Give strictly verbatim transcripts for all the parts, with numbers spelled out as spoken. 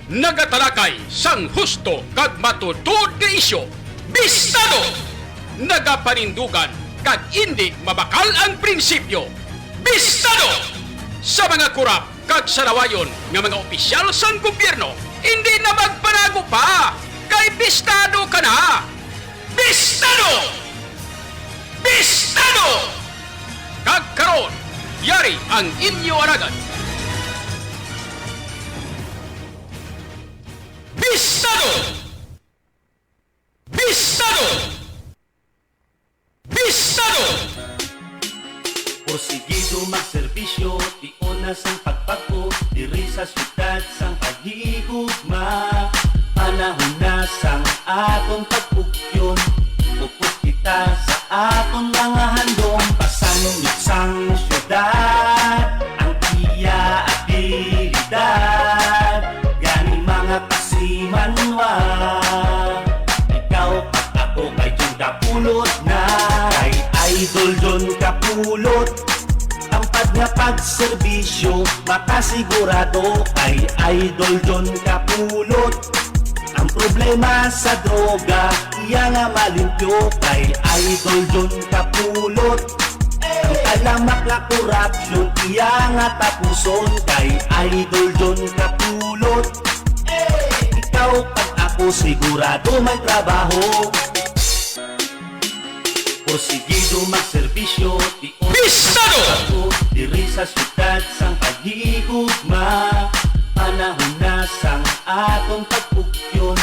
Nagatalakay sang husto kag matuod nga isyu, bistado! Nagapanindugan kag indi mabakal ang prinsipyo, bistado! Sa mga kurap kag salawayon nga mga opisyal sang gobyerno, indi na magpanago pa, kay bistado ka na! Bistado! Bistado! Kag karon, yari ang inyo alagad. Bistado! Bistado! Bistado! Porsigido magserbisyo, tion na sang pagpag-o, diri sa syudad sang paghigugma. Panahon na sang aton pagpugyon, upod kita sa aton mga handom. Pasangit sang syudad ang iya abilidad, gani mga kasimanwa. Ikaw pag ako kay John Kapulot na, kay Idol John Kapulot. Tampad nga pagserbisyo, makasigurado kay Idol John Kapulot. Ang problema sa droga, iya nga malimpyo kay Idol John Kapulot. Ang talamak nga korupsyon, iya nga tapuson kay Idol John Kapulot. Ikaw pag ako sigurado may trabaho. Porsigido magserbisyo, tion na sang Bistado! Pag-o, diri sa syudad sang paghigugma. Panahon na sang aton pagpugyon,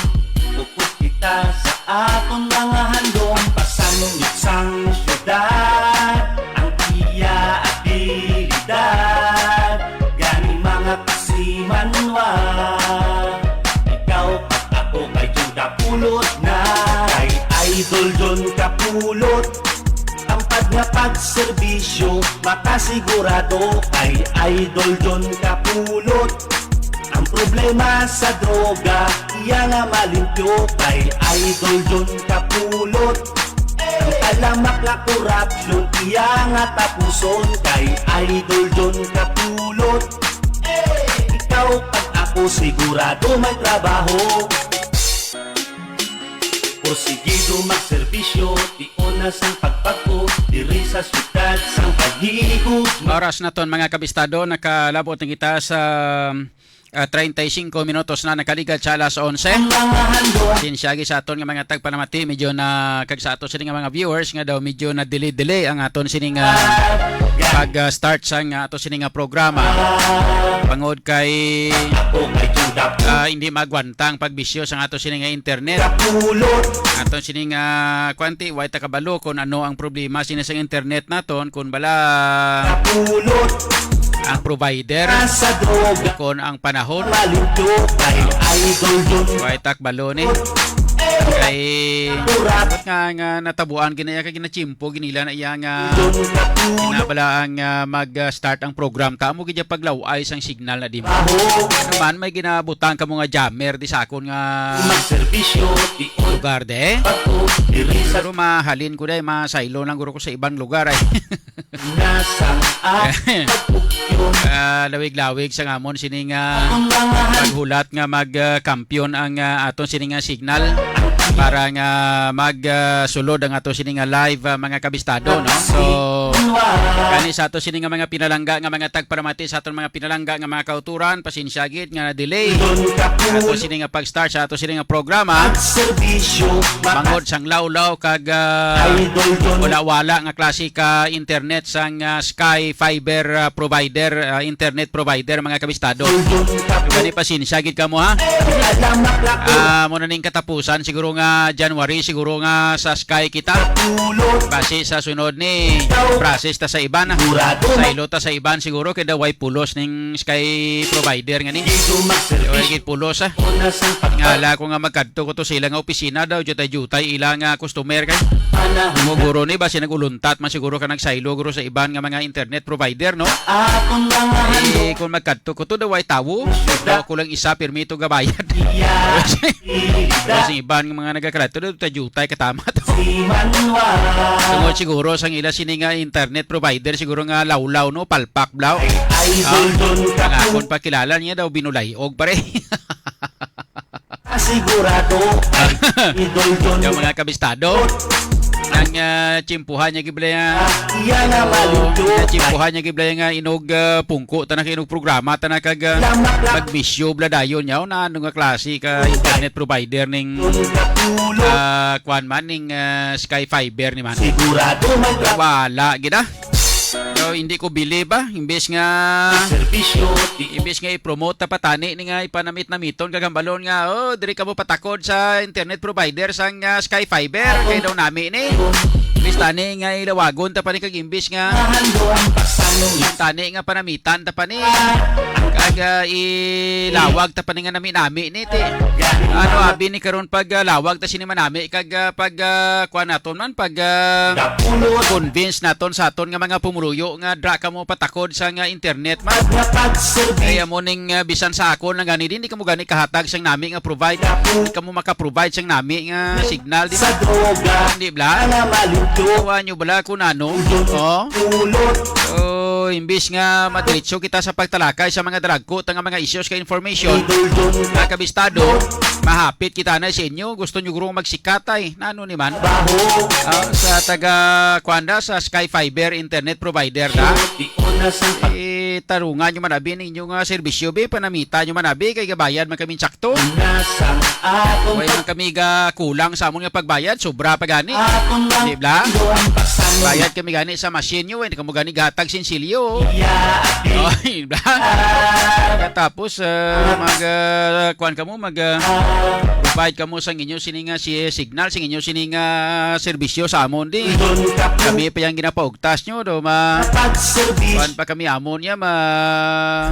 upod kita sa aton mga handom. Pasangit sang syudad ang iya abilidad, gani mga kasimanwa. Ikaw pag ako kay John Kapulot na, kay Idol John Kapulot. Tampad nga pagserbisyo, makasigurado kay Idol John Kapulot. Ang problema sa droga, iya nga malimpyo kay Idol John Kapulot. Ang talamak nga korupsyon, iya nga tapuson kay Idol John Kapulot. Ikaw pag ako sigurado may trabaho. Porsigido magserbisyo, tion na sang pagpag-o, diri sa syudad sang paghigugma. Oras naton, mga kabistado, nakalabot na kita sa, ah, treinta y cinco minutos na nakaligad sa alas onse. Ang mga handom. Sinsyagi sa aton nga mga tagpanamati, medyo na, kag sa ato sini nga mga viewers nga daw medyo na delay-delay ang aton sini nga pag, ah, start sa nga ato sini nga programa. Bangod kay, ah, hindi magwanta ang pagbisyo sa ato sini nga internet. Ato sini nga, kwanti, way ta kabalo kung ano ang problema sini sa internet naton, kung bala ang provider, kung ang panahon. Way ta kabalo ni. Kay, nga, nga natabuan, ginaya ka ginatsimpo, ginila na iya nga, ginabala ang, ah, mag, ah, start ang program. Ta, amo gid ya paglaw-ay sang signal na di mo. Naman, may ginabutang ka mo nga jammer di sa akon nga lugar, de. Pero mahalin ko, de, masaylo lang guro ko sa ibang lugar, ay. Ah, lawig-lawig sa ngamon sini nga paghulat nga mag, ah, kampiyon ang, ah, aton sini nga signal para nga mag, ah, sulod ang ato sini nga live, ah, mga kabistado, no? So, kani sa ato sini nga mga pinalangga nga mga tagparamati, sa aton mga pinalangga nga mga kauturan, pasensya gid nga na-delay ato sini nga pag-start sa ato sini nga programa. Mangod sang lawlaw kag, ah, wala-wala nga klase ka internet sang, ah, Sky Fiber, ah, provider, ah, internet provider, mga kabistado. Gani, pasensya gid kamo, ha? Ah, mo na ning katapusan siguro nga January, siguro nga sa Sky kita. Base sa sunod ni, process ta sa iban, ha? Saylo ta sa iban siguro kay daw way pulos ning Sky provider nga ni. Way gid pulos, ha? Ngala ko nga magkadto ko to sa ila nga opisina daw, jutay-jutay ila nga customer kay. Mo guro ni, basi nag-uluntat man siguro ka nagsaylo guro sa iban nga mga internet provider, no? Eh, kung magkadto ko to, daw way tawo. Daw ako lang isa, pirmi to gabayad. Pero sa iban nga mga nagakadto, daw jutay-jutay katama to. Tungod siguro sang ila sini nga internet provider, siguro nga lawlaw, no? Palpak, blaw. Ah, ang akon pakilala niya daw binulay-og, pare. Sigurado, Idol John. Yung mga kabistado, ang ah, tsimpuhan niya gibla niya. Iya na maluto. Ang tsimpuhan niya gibla niya nga inog ah, pungko, tana kag inog programa, tana kag ah, magmisyo bla dayon niya. O na, ano nga klase ka internet provider ning ah, kuan man, ning ah, Sky Fiber ni man. Sigurado may tra- Wala gid ah. So, hindi ko believe ba? Imbes nga Servisyo. Imbes nga i-promote ta pa tani ni nga ipanamit-namiton kag hambalon nga, oh, diri kamo patakod sa internet provider sang ah, Sky Fiber kay daw nami ni. Imbes tani nga ilawagon ta pa ni kag imbes nga Mahando ang pasanong tani nga panamitan ta pa ni. Kag ah, ilawag ta pa ni nga nami-nami ni ti. Ano abi ni karon pag ah, lawag ta sini manami kag ah, pag ah, kuan naton man pag ah, Napulot. Convince naton sa aton nga mga pumuruyo nga dra kamo patakod sa nga internet man. Nga pagserbi. Kaya mo ning ah, bisan sa akon lang gani, di kamo gani kahatag sang nami nga provide. Di kamo maka-provide sang nami nga signal, di ba? Sa droga. Hindi bla? Nga maluto. Kuha nyo bala kung ano? Oh? Pulot. Oh, imbis nga madiretso kita sa pagtalakay sa mga dalagko ta nga mga issues ka information, mga kabistado, mahapit kita na sa inyo. Gusto nyo guro magsikatay? Nano ni man? Ah, sa taga, kuan da, sa Sky Fiber internet provider da. Itarungan nyo man abi ninyo nga serbisyo, be, panamita nyo man abi, kay gabayad man kami sakto. Way man kami ga kulang sa amon nga pagbayad, sobra pa gani. Di bla? Bayad kami gani sa machine nyo, hindi kamo gani gatag sinsilyo. Oh, di bla? Tapos, ah, mag, ah, kuan kamo, mag, ah, provide kamo sa inyo sini nga si signal, sa inyo sini nga serbisyo sa amon, di. Kami pa yang ginapaugtas nyo, do, ma, kuan pa kami amon niya, ma,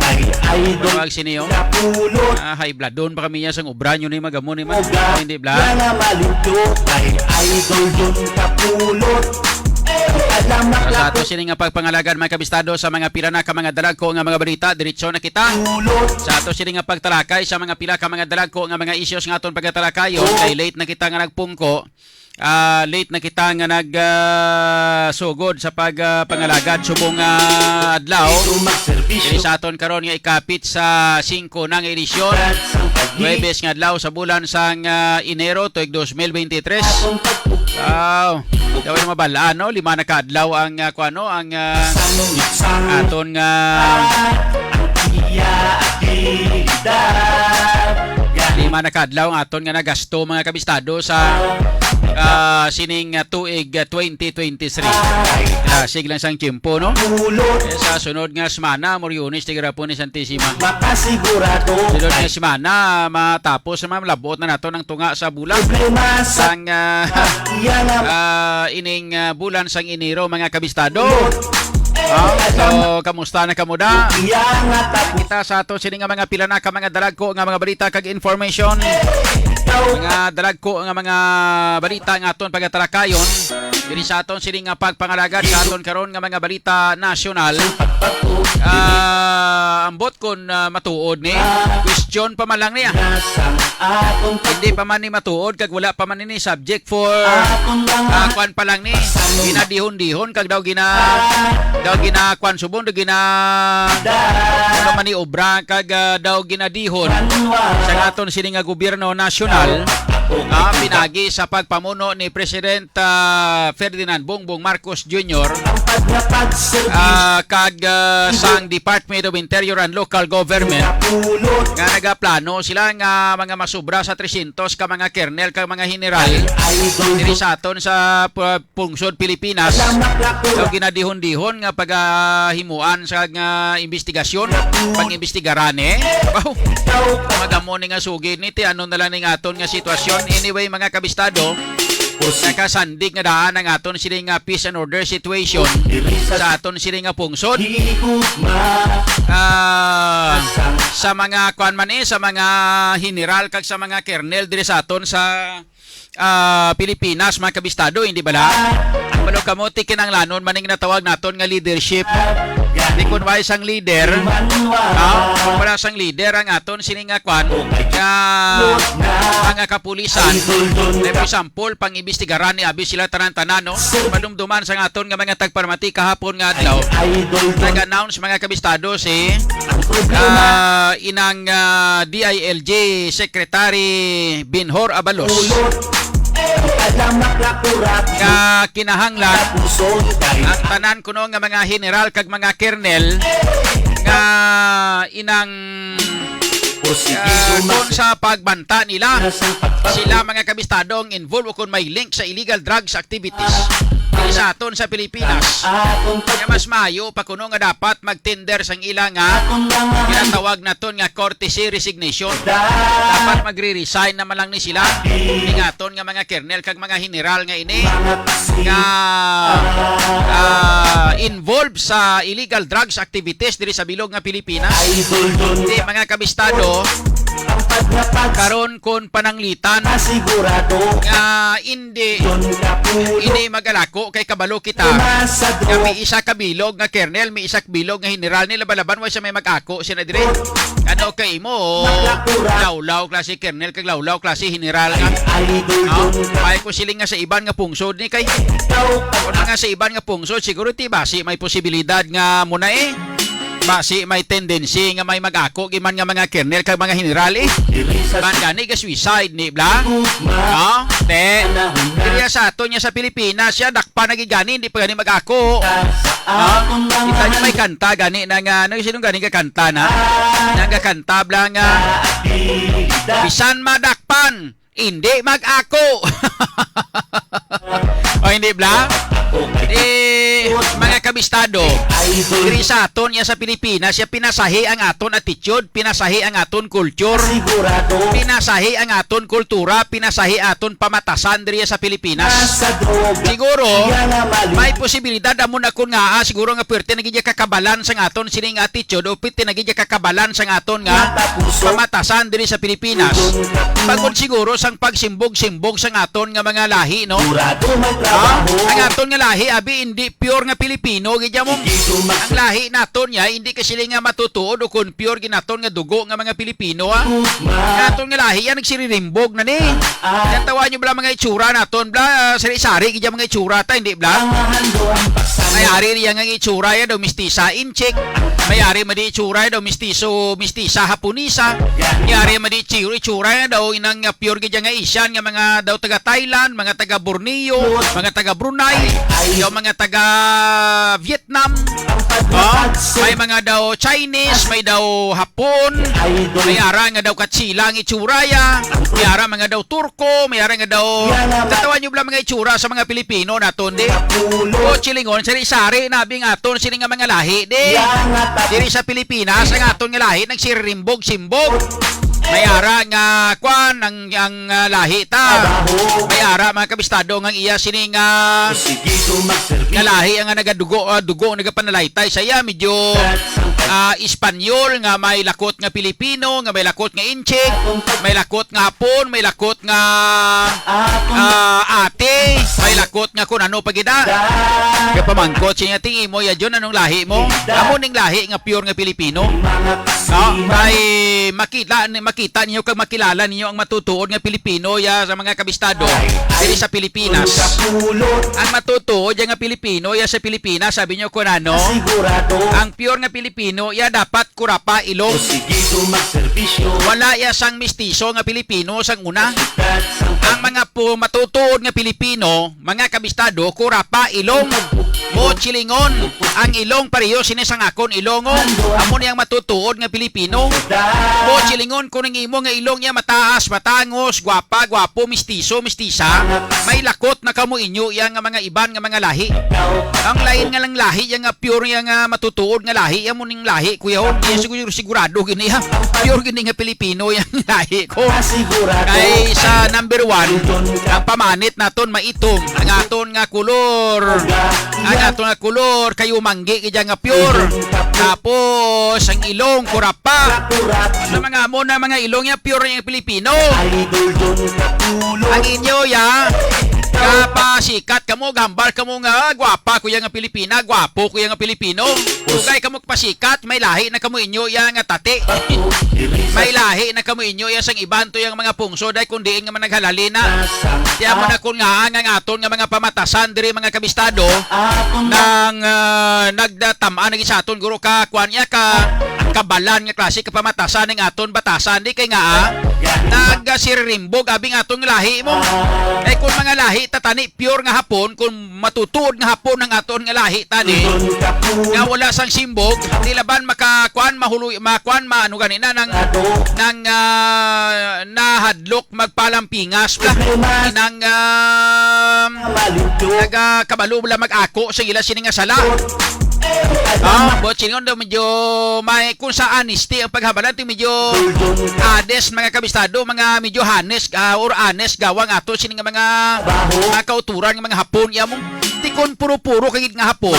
Ay, idol. Tawag sini, oh. Kapulot. Ah, high blood. Doon pa kami niya sang obra nyo ni magamo ni man. Hindi bla? Nga nga maluto. Ay, idol, doon kapulot. Salamat. Sa ato sini nga pagpangalagan, mga kabistado, sa mga pila na ka mga dalagko nga mga balita, diretso na kita. Pulot. Sa ato sini nga pagtalakay sa mga pila ka mga dalagko nga mga issues nga aton pagtalakayon, kay late na kita nga nagpungko. Ah, late na kita nga nag, ah, sugod sa pag, ah, pangalagad subong, ah, adlaw. Diri sa aton karon nga ikapit sa singko na nga edisyon. Huwebes nga adlaw sa bulan sang, ah, Enero tuig dos mil bente tres. Wow. Daw yung mabalaan, no? Lima na ka adlaw ang, ah, kuano, ang, ah, aton nga lima na ka adlaw ang aton nga nagasto, mga kabistado, sa, ah, sining, ah, tuig, ah, twenty twenty-three. Dasig lang sang tiyempo, no? Eh, sa sunod nga semana, Moriones, tigarapon ni Santisima. Makasigurado. Sunod nga semana, matapos naman, labot na nato ng tunga sa bulan. Problema sa Sang, ah, iya na ah, ining, ah, bulan sang Enero, mga kabistado. Ah, so, kamusta na kamo da? Iya nga tapos. Kita sa ato sini nga mga pila na ka mga dalagko nga mga balita kag information. Ikaw. Mga dalagko nga mga balita nga aton pagatalakayon. Diri sa aton sini nga pagpangalagad sa aton karon nga mga balita nasyonal. Ah, ambot kon, ah, matuod ni. Question pa man lang niya. Hindi pa man ni matuod kag wala pa man ni subject for, ah, kwan pa lang ni. Ginadihon-dihon kag daw gina, daw gina kwan subong, daw gina, ano man ni obra kag, ah, daw ginadihon sa aton sini nga gobyerno nasyonal, ah, pinagi sa pagpamuno ni President, ah, Ferdinand Bongbong Marcos Junior, ah, kag, ah, sang Department of Interior and Local Government nga nagaplano sila nga mga masubra sa trescientos ka mga kernel kag mga general diri sa aton sa pu-, pungsod Pilipinas. Daw ginadihon-dihon nga pagahimuan sa nga investigasyon, pag-imbestigaran, eh. Wow. Magamo ni nga sugid ni ti ano na lang ning aton nga sitwasyon. Anyway, mga kabistado, nakasandig nga daan ang aton sini nga peace and order situation sa aton sini nga pungsod. Ah, sa mga kwan man eh, sa mga general kag sa mga kernel diri sa aton sa, ah, Pilipinas, mga kabistado, hindi bala? Walo kamo ti kinahanglanon man ning natawag naton nga leadership. Di kun way sang leader, ah, wala sang leader ang aton sini nga kwan, nga mga kapulisan. Like, for example, pang-imbestigaran ni abi sila tanan-tanan, no? Madumduman sang aton nga mga tagparamati kahapon nga adlaw. Nag-announce, mga kabistado, si, ah, inang, ah, D I L G Secretary Binhor Abalos nga kinahanglan ang tanan kuno nga mga general kag mga kernel nga inang, ah, kon sa pagbanta nila, sila mga kabistado ang involved o kon may link sa illegal drugs activities diri sa aton sa Pilipinas. Kaya mas maayo pa kuno nga dapat mag-tender sang ila nga ginatawag naton nga courtesy resignation. Dapat magre-resign naman lang ni sila. Ingaton nga mga kernel kag mga general nga ini nga, ah, involved sa illegal drugs activities diri sa bilog nga Pilipinas. Di, mga kabistado, karon kon pananglitan nga hindi, hindi magalako kay kabalo kita nga may isa ka bilog nga kernel, may isa ka bilog nga general, ni laban-laban wa siya may mag-ako sina dire. Ano kay imo? Lawlaw klase kernel kag lawlaw klase general nga. Ay, may ko siling nga sa iban nga pungsod ni kay. Kung nga sa iban nga pungsod, siguro ti basi may posibilidad nga muna eh. Basi may tendency nga may mag-ako giman nga mga kernel kag mga general eh. Man gani ga suicide ni bla? No? Te. Diri sa ato niya sa Pilipinas siya dakpa na gid gani, hindi pa gani mag-ako. No? Kita niyo may kanta gani na nga, ano, sinong gani nga kanta na? Nang kanta bla nga, bisan madakpan, hindi mag-ako. O hindi bla? Eh, mga kabistado, diri sa aton ya sa Pilipinas, ya pinasahi ang aton attitude, pinasahi ang aton culture, pinasahi ang aton kultura, pinasahi aton pamatasan diri sa Pilipinas. Siguro may posibilidad amo na kun nga, ah, siguro nga puwerte na gid ya kakabalan sang aton sining attitude o puwerte na gid ya kakabalan sang aton nga pamatasan diri sa Pilipinas. Bangod siguro sang pagsimbog-simbog sang aton nga mga lahi, no? Ah, ang aton nga lahi abi hindi pure nga Pilipino gid ya mo. Ang lahi naton ya hindi ka sila nga matutuod o kon pure gid naton nga dugo nga mga Pilipino, ha. Ang aton nga lahi ya nagsiririmbog na ni. Yan tawa nyo bala mga itsura naton, bla, sari-sari gid ya mga itsura ta, hindi bla? May ari riya nga itsura ya daw mistisa Intsik. May ari madi itsura ya daw mistiso, mistisa Haponesa. May ari madi itsu-, itsura ya daw inang nga pure gid ya nga Asian nga mga daw taga Thailand, mga taga Borneo, mga taga Brunei, daw mga taga Vietnam. Oh, may mga daw Chinese, may daw Hapon, may ara nga daw katsila ang itsura ya, may ara mga daw Turko, may ara nga daw, katawan nyo bala mga itsura sa mga Pilipino naton, di? O, chilingon, sari-sari, nabing aton, sini nga mga lahi, di? Diri sa Pilipinas, ang aton nga lahi, nagsiririmbog-simbog. May ara nga, kwan, ang, ang, ah, lahi ta. May ara, mga kabistado, nga iya, sini nga, nga lahi, ang nagadugo, ah, dugo, nagapanalaytay sa iya, medyo, ah, Espanyol, nga may lakot nga Pilipino, nga may lakot nga Intsik, may lakot nga Hapon, may lakot nga, ah, ate, may lakot nga kun ano pa gid, ah. Kapamangkot siya, "Ting imo ya, John, anong lahi mo?" Amo ning lahi nga pure nga Pilipino. No? Kay makita, makita ninyo kag makilala ninyo ang matutuod nga Pilipino ya sa mga kabistado diri sa Pilipinas. Ang matutuod ya nga Pilipino ya sa Pilipinas, sabi nyo kun ano, ang pure nga Pilipino ya dapat kurapa ilong. Wala ya sang mistiso nga Pilipino sang una. Ang mga pu-, matutuod nga Pilipino, mga kabistado, kurapa ilong. Mo chilingon, ang ilong pareho sini sang akon ilongo. Amo ni ang matutuod nga Pilipino. Mo chilingon, kung ang imo nga ilong ya mataas, matangos, gwapa, gwapo, mistiso, mistisa, may lakot na kamo inyo ya nga mga iban nga mga lahi. Ang lain nga lang lahi ya nga pure ya nga matutuod nga lahi, ya mo ning lahi, kuya, ho. Di siguro sigurado gini, ha. Pure gini nga Pilipino yang lahi ko. Kay sa number one, ang pamanit naton maitom, ang aton nga kulor. Ang aton nga kulor kayo manggi gid ya nga pure. Tapos ang ilong kurapa. Sa mga amo na mga ilong ya pure yang Pilipino. Ang inyo ya Kapasikat kamo, gambal kamo nga, "Ah, gwapa ko iya nga Pilipina, gwapo ko iya nga Pilipino." Dugay kamo pasikat, may lahi na kamo inyo iya nga tati. May lahi na kamo inyo iya sang iban to yang mga pungsod ay kung diin nga managhalali na. Kaya mo na kung nga ang, ang aton nga mga pamatasan diri, mga kabistado, nang, ah, nagdatamaan lagi sa aton guro ka kuan niya ka kabalan nga klase ka pamatasan ning aton batasan di kay nga, ah, nagasirimbo gabing aton lahi mo. Kay kung mga lahi ta tani pure nga Hapon, kung matutuod nga Hapon ang aton nga lahi tani nga wala sang simbog, di laban makakuan, mahuloy, makuan, maano gani na nang, nang, ah, nahadlok magpalampingas bla. Nang, ah, nagakabalo bla mag-ako sa ila sini nga sala. Ah, but sinon daw medyo may kung sa honesty ang paghabalan, ti medyo honest, mga kabistado, mga medyo honest, ah, or honest gawang ato sini nga mga, mga kauturan nga mga Hapon iya mo. Ti kon puro-puro kagid nga Hapon,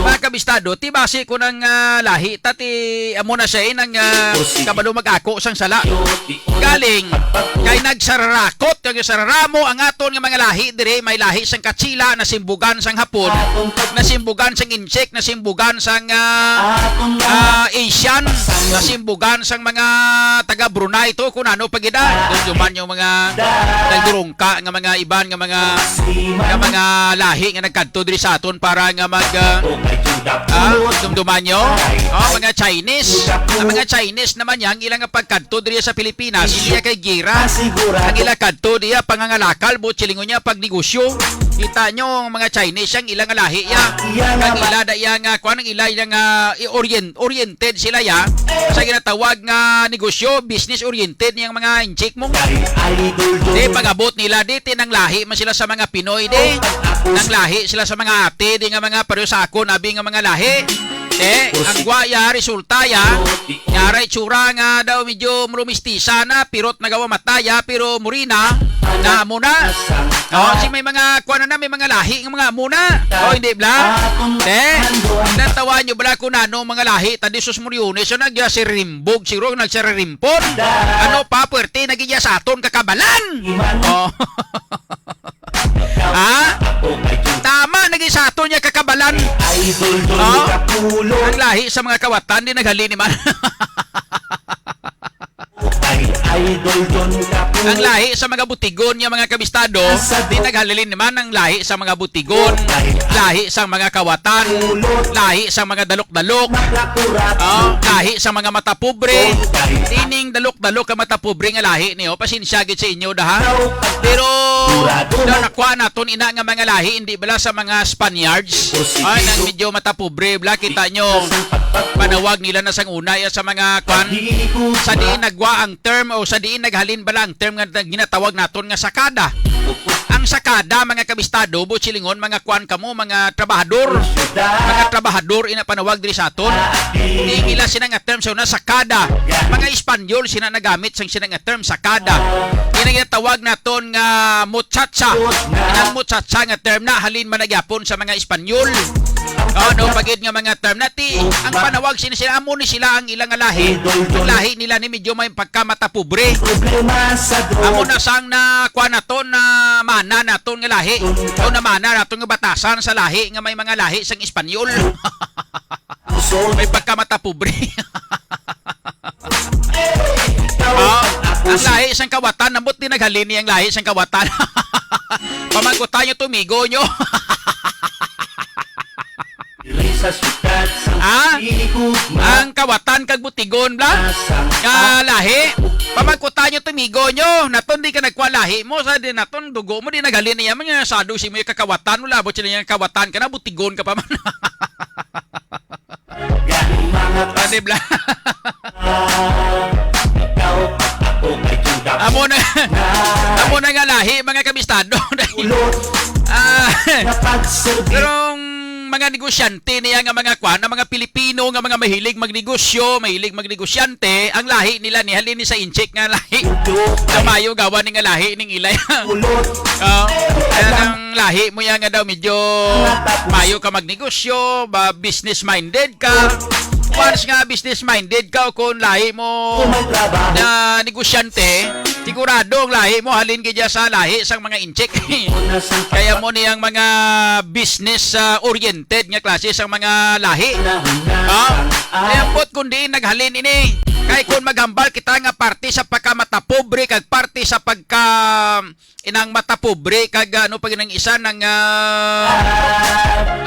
mga kabistado, ti basi ko nang, ah, lahi ta ti amo na siya, eh, nang, ah, kabalo mag-ako sang sala. Galing kay nagsararakot, nagsararamo ang aton nga mga lahi diri, may lahi sang Katsila, nasimbugan sang Hapon, nasimbugan sang Insik, nasimbugan sang, ah, ah, Asian, nasimbugan sang mga taga Brunei to, kung ano pa gid, ah. Dumduman yung mga nagdurungka nga mga iban nga mga, nga mga lahi nga nagkadto diri sa aton para nga mag, ah, ah, dumduman nyo. Oh, mga Chinese. Ang mga Chinese naman yan, ilang pagkadto diri sa Pilipinas, hindi kay gira. Ang ila kadto diya, pangangalakal, buot silingon niya, pag negosyo. Kita nyo, ang mga Chinese, ang ilang lahi ya. Ang ila da iya nga, kuan, ang ila iya nga, i-orient-, oriented sila ya. Sa ginatawag nga negosyo, business oriented niyang mga inchik mo. Di pag-abot nila, di tinanglahi man sila sa mga Pinoy, di. Nanglahi sila sa mga ate, di nga mga pareho sa akon, abi nga mga lahi. Eh, ang gwa ya, resulta ya, yara itsura nga daw medyo rumistisa na, pirot nagawa mata ya, pero murina, na amo na. Oh, si may mga, kuwan na na, may mga lahi nga mga amo na. Oh, hindi bla? Eh, natawa nyo bla kung ano mga lahi, tadi sus muriones, so nagya si Rimbog, siro, nagsiririmpon. Ano pa, puwerte, nagya sa aton kakabalan. Oh. Ha? Tama, naging sa ato niya kakabalan. Oh? Ang lahi sa mga kawatan, di naghalin ni man. Ang lahi sa mga butigon niya, mga kabistado, di naghalin ni man ang lahi sa mga butigon, lahi sa mga kawatan, lahi sa mga dalok-dalok, oh, lahi sa mga mata pobre. Ining dalok-dalok ka mata pobre nga lahi niyo, pasensya gid sa inyo daha. Pero daw nakuha naton ina nga mga lahi, hindi bala sa mga Spaniards. Ay, nang medyo mata pobre, bla, kita nyo. Panawag nila na sang una, ya, sa mga kwan. Sa diin nagwa ang term o sa diin naghalin bala ang term nga ginatawag naton nga sakada. Ang sakada, mga kabistado, buot silingon, mga kwan kamo, mga trabahador. Mga trabahador, ina panawag diri sa aton. Di nila sina nga term sa una, sakada. Mga Espanyol sina nagamit sang sina nga term, sakada. Ina ginatawag naton nga muchacha. Ang muchacha nga term na halin man na gyapon sa mga Espanyol. Ano pa gid nga mga term na ti ang panawag sini sila, amo ni sila ang ilang nga lahi. Ang lahi nila ni medyo may pagkamata pobre. Amo na sang na kuan naton na mana naton nga lahi. O na mana naton nga batasan sa lahi nga may mga lahi sang Espanyol. May pagkamata pobre. Oh, ang lahi sang kawatan, nambot din naghalin niya ang lahi sang kawatan. Pamangkutan nyo, tumigo nyo. Diri sa syudad sa Ah? Tigo, Ang kawatan kag butigon, bla? Masang Nga lahi. Pamangkutan nyo, tumigo nyo. Naton di ka nagkwa lahi mo, sa di naton dugo mo, di naghalin niya. Mga sado si mo yung kakawatan, wala ba sila yung kawatan ka na, butigon ka pa man. Gani mga Ah, di bla? Ikaw, ako kay Judah. Amo na, amo na nga lahi, mga kabistado. Ulot. Ah, Napagserbi. Pero ang mga negosyante niya nga mga kwan, ang mga Pilipino nga mga mahilig magnegosyo, mahilig magnegosyante, ang lahi nila ni halin ni sa inchik nga lahi. Judah. Kamayo gawa ni nga lahi ning ilay. Ulot. Oh, kaya ang lahi mo yan nga daw medyo mayo ka magnegosyo, ba, business-minded ka. once nga business-minded ka o kung lahi mo na negosyante, sigurado ang lahi mo halin gid sa lahi sang mga Intsik. Kaya mo niyang mga business, ah, oriented nga klase sang mga lahi. Ha? Kaya pot kung diin naghalin ini. Kay kung maghambal kita nga parte sa pagkamatapobre kag parte sa pagka inang mata pobre kag, ah, ano pa gid ang isa nang, ah,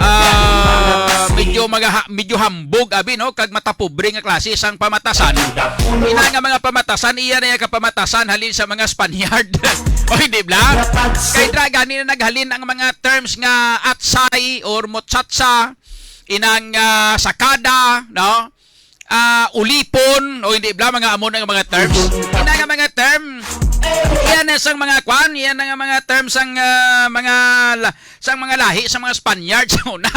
ah, medyo magaha-, medyo hambog abi, no, kag mata pobre nga klase sang pamatasan. Ina nga mga pamatasan, iya na iya ka pamatasan halin sa mga Spaniard. O hindi bla? Kay dra gani na naghalin ang mga terms nga atsay or muchacha, inang, ah, sakada, no? Ah, ulipon, o hindi bla, mga amo na nga mga terms. Ina nga mga term, yan na sang mga kwan, yan na nga mga terms sang, ah, mga la-, sang mga lahi, sa mga Spaniard, sa una.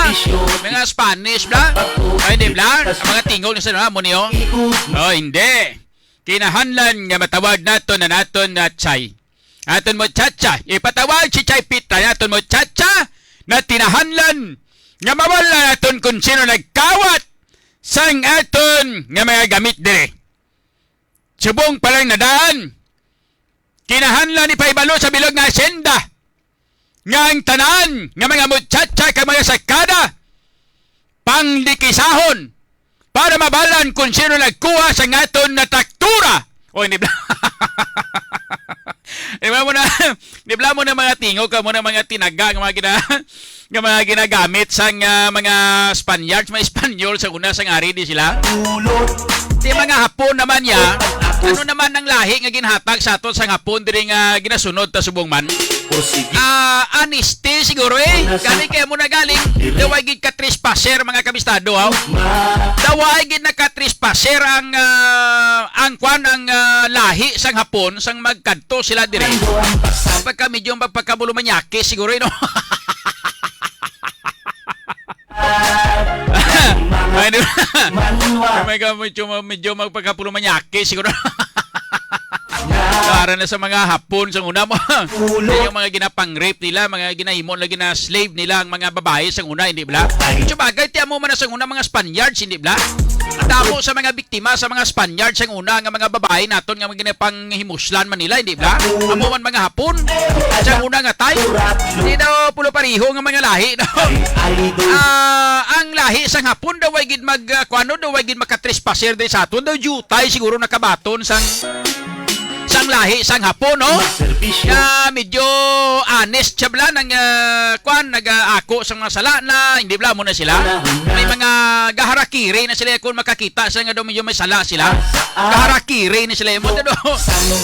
Mga Spanish, bla. O hindi bla, ang mga tingog na sa una, mo niyo? O hindi. Kinahanglan nga matawag naton na naton na Chay. Aton mo chacha, ipatawag si Chay Pita, aton mo chacha, na tinahanlan nga mawala naton kung sino nagkawat sang aton nga mga gamit dire. Subong pa lang nadaan, kinahanglan ni paibalo sa bilog nga asyenda nga ang tanan nga mga muchacha kag mga sakada panglikisahon para mabalan kung sino nagkuha sa ngaton na traktura. O, hindi bla-, di ba mo na, di bla mo na mga tingog ka mo na mga tinaga nga mga gina-, nga mga ginagamit sang, ah, mga Spaniards, mga Espanyol sa una sang ari di sila. Di mga Hapon naman ya, ano naman ang lahi nga ginhatag sa aton sang Hapon diri nga ginasunod ta subong man? Ah, honesty siguro eh. Gani kaya mo na galing, daway gid ka trespasser, mga kabistado, ha? Daway gid naka trespasser ang, ah, ang kwan, ang, ah, lahi sang Hapon, sang magkadto sila diri. Pagka medyo magpakabulumanyakis siguro, eh, no? Ay, di ba? May ka medyo, medyo magpakabulumanyakis siguro. Para na sa mga Hapon sa una mo. Yung mga ginapang-rape nila, mga ginahimo na gina-slave nila ang mga babae sa una, hindi bla? Sabagay, ti amo man na sa una mga Spaniards, hindi bla? Ang damo sa mga biktima sa mga Spaniards sa una nga mga babae naton nga mga ginapanghimuslan man nila, hindi bla? Amo man mga Hapon sa una nga time. Hindi daw pulo pariho nga mga lahi, no? Ah, ang lahi sang Hapon daw ay gid mag, ah, kuano daw ay gid makatrespaser diri sa aton. Daw jutay siguro nakabaton sang sang lahi sang Hapon, no? Nga medyo honest siya bla, nang, ah, kwan, nag-aako sang mga sala na, hindi bla mo na sila. May mga gaharakiri na sila kung makakita sila nga daw medyo may sala sila. Gaharakiri na sila mo daw.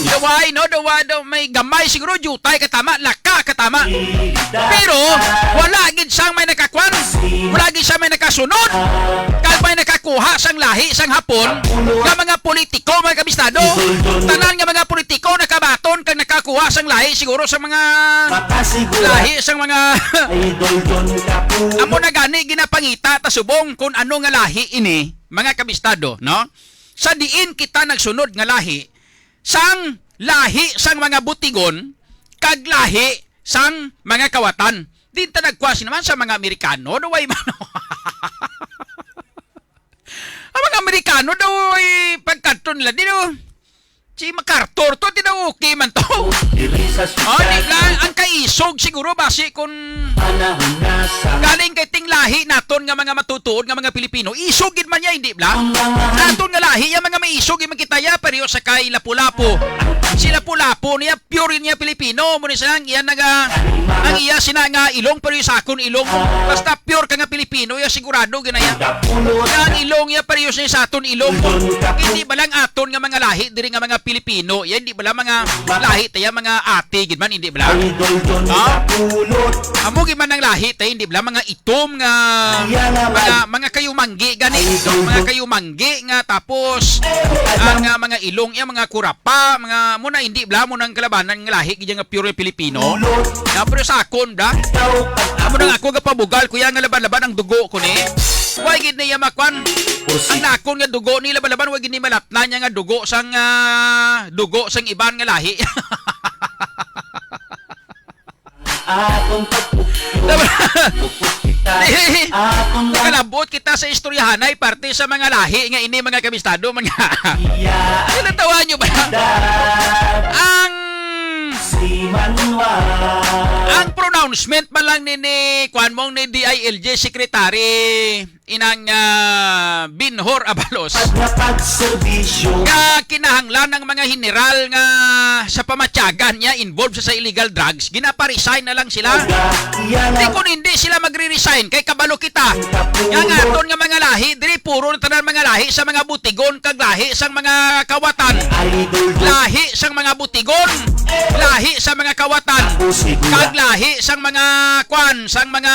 Daway, no? Dawa daw may gamay siguro, jutay katama, laka katama. Pero wala gid sang may nakakwan, wala gid sang may nakasunod, kag may nakakuha sang lahi sang Hapon nga mga politiko, mga kabistado. Tanan nga mga politiko nakabaton kag nakakuha sang lahi siguro sa mga lahi sang mga amo na gani ginapangita ta subong kung ano nga lahi ini, mga kabistado, no? Sa diin kita nagsunod nga lahi, sang lahi sang mga butigon kag lahi sang mga kawatan. Di ta nagkuha sini man sa mga Amerikano, daw ay man. Ang mga Amerikano daw ay pagkadto nila, di daw. Si MacArthur to, di daw okay man to. Oh, di lang. Ang kaisog siguro, basi kung galing kay ting lahi naton nga mga matutuod nga mga Pilipino. Isog gid man niya, hindi bla? Naton nga lahi, yung mga may isog, yung kita ya, pero sa kay Lapu-Lapu. Si Lapu-Lapu niya, pure niya Pilipino. Mo ni siya, ang iya naga, ang iya sina nga ilong, pero sa akon ilong. Basta pure ka nga Pilipino, ya sigurado ginaya. Ang ilong ya, pero sa aton ilong. Hindi ba lang aton nga mga lahi, diri nga mga Pilipino, ya hindi ba lang mga lahi, taya mga ate, gid man, hindi ba lang? Ha? Amo gid man ang lahi, tayo, hindi ba lang mga itom nga, mga, mga kayumanggi, gani. Mga kayumanggi nga, tapos, ang, ah, mga ilong, ya, mga kurap. Pa, mga, mo na hindi, bla, mo nang kalabanan nga lahi, gid nga pure Pilipino. Na, pero sa akon, bla, amo nang ako gapabugal, kuya, nga laban-laban ang dugo ko ni. Why gid niya makwan? Ang nakon nga dugo ni laban-laban, why gid ni malatna niya nga dugo sang, ah, dugo sang iban nga lahi? Akong pagpukyo. Diba? Pukpok kita Nakalabot kita sa istoryahanay parte sa mga lahi nga ini, mga kabistado, mga. Natawa nyo ba? Ang ang pronouncement man lang ni, ni kuan mong ni D I L G Secretary inang, ah, Binhor Abalos nga kinahanglan ang mga general nga sa pamatyagan niya involved sa, sa illegal drugs, ginaparesign na lang sila. Di, kung hindi sila magre-resign, kay kabalo kita nga ang aton nga mga lahi diri, puro na tanan mga lahi sa mga butigon kag lahi sang mga kawatan, lahi sang mga butigon, lahi sa mga kawatan, kag lahi sang mga kwan, sang mga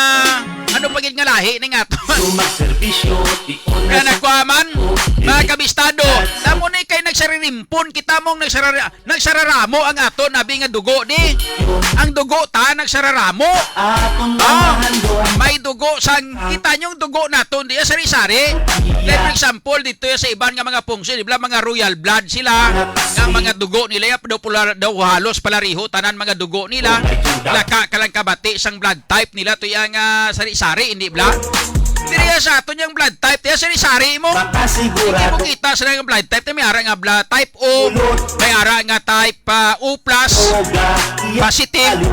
ano pa gid nga lahi ning aton. Nga nagkuha man, mga kabistado, namo ni kay nagsaririmpon kita mong nagsarara-, nagsararamo ang aton abi nga dugo, di? Ang dugo ta nagsararamo. Ah, may dugo sang, kita nyo ang dugo naton diya, sari-sari. Like, for example, dito ya sa iban nga mga pungsod, di ba, mga royal blood sila, nga mga dugo nila ya daw pula-, daw halos palariho tanan mga dugo nila. Laka ka lang kabati sang blood type nila to ya nga sari-sari, hindi bla? Diri ya sa aton yang blood type, ya sari-sari mo. Hindi mo kita sa nga blood type, may ara nga blood type O, may ara nga type pa O plus, positive.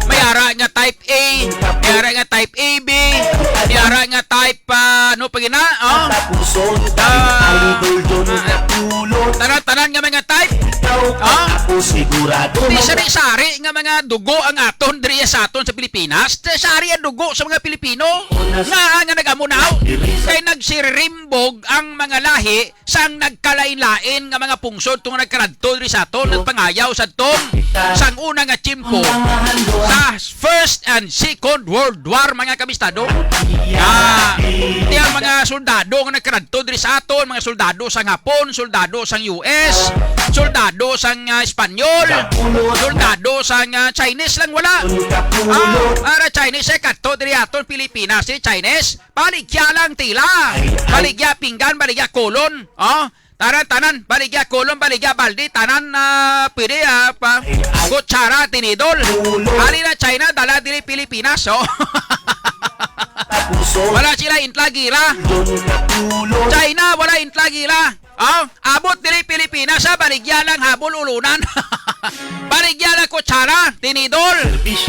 May ara nga type A, may ara nga type A B, may ara nga type pa, ano pa gina? Oh? Ah, tanan-tanan nga mga type. Oh? Di sari-sari nga mga dugo ang aton diri sa aton sa Pilipinas. Sari ang dugo sa mga Pilipino. Nga, nga nag-amo na, oh. Kay nagsirimbog ang mga lahi sang nagkalain-lain nga mga pungsod tungod nagkaradto diri sa aton, nagpangayaw sa aton sang una nga tiyempo sa First and Second World War, mga kabistado. Ah, iya mga soldado nga nagkaradto diri sa aton, mga soldado sang Hapon, soldado sang U S, soldado sang, ah, Espanyol, soldado sang, ah, Chinese lang wala. Ah, para Chinese, eh, kadto diri aton Pilipinas, si Chinese. Baligya lang tila. Baligya pinggan, baligya kulon. Oh, tanan-tanan, baligya kulon, baligya baldi, tanan, ah, pwede, ah, pa, kutsara, tinidol. Hali na China, dala diri Pilipinas, oh. Wala sila intla gira. China, wala intla gira. Oh, abot diri Pilipinas, ha, baligya lang habol ulunan. Baligya lang kutsara, tinidor.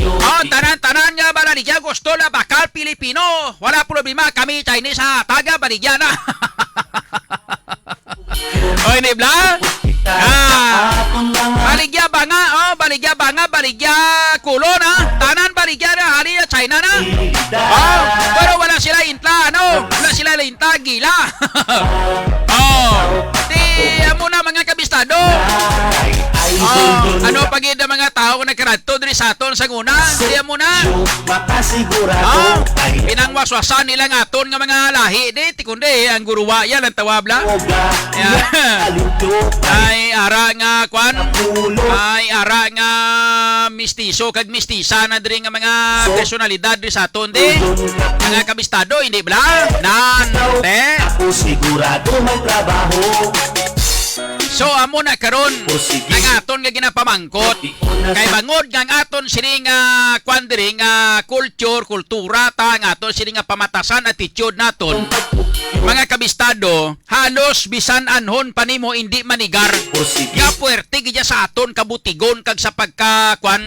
Oh, tanan-tanan nga baligya gusto na bakal Pilipino. Wala problema, kami Chinese, ha, taga baligya na. Oy, ni bla? Ah, baligya ba nga? Oh, baligya ba nga? Baligya kulo na. Tanan baligya na, hali na China na. Oh, pero wala sila intla, ano? Wala sila intla, gila. Oh, di amo na, mga kabistado. Oh, ano pa gid ang mga tawo nga nagkaradto diri sa aton sa una? Di amo na. Oh, pinangwaswasan nila nga aton nga mga lahi, di, ti kundi ang guruwa yan ang tawab la. Yeah. Ay, ara nga, kwan. Ay, ara nga mistiso kag mistisa na diri nga mga personalidad diri sa aton, di. Mga kabistado, hindi bla? Nan, te. Ako sigurado may trabaho. So, amo na karon ang aton nga ginapamangkot. Kay bangod nga ang aton sini nga, kwan diri nga culture, kultura ta, ang aton sini nga pamatasan, attitude naton, mga kabistado, halos bisan anhon pa nimo indi manigar nga puwerte gid sa aton kabutigon kag sa pagka, kwan,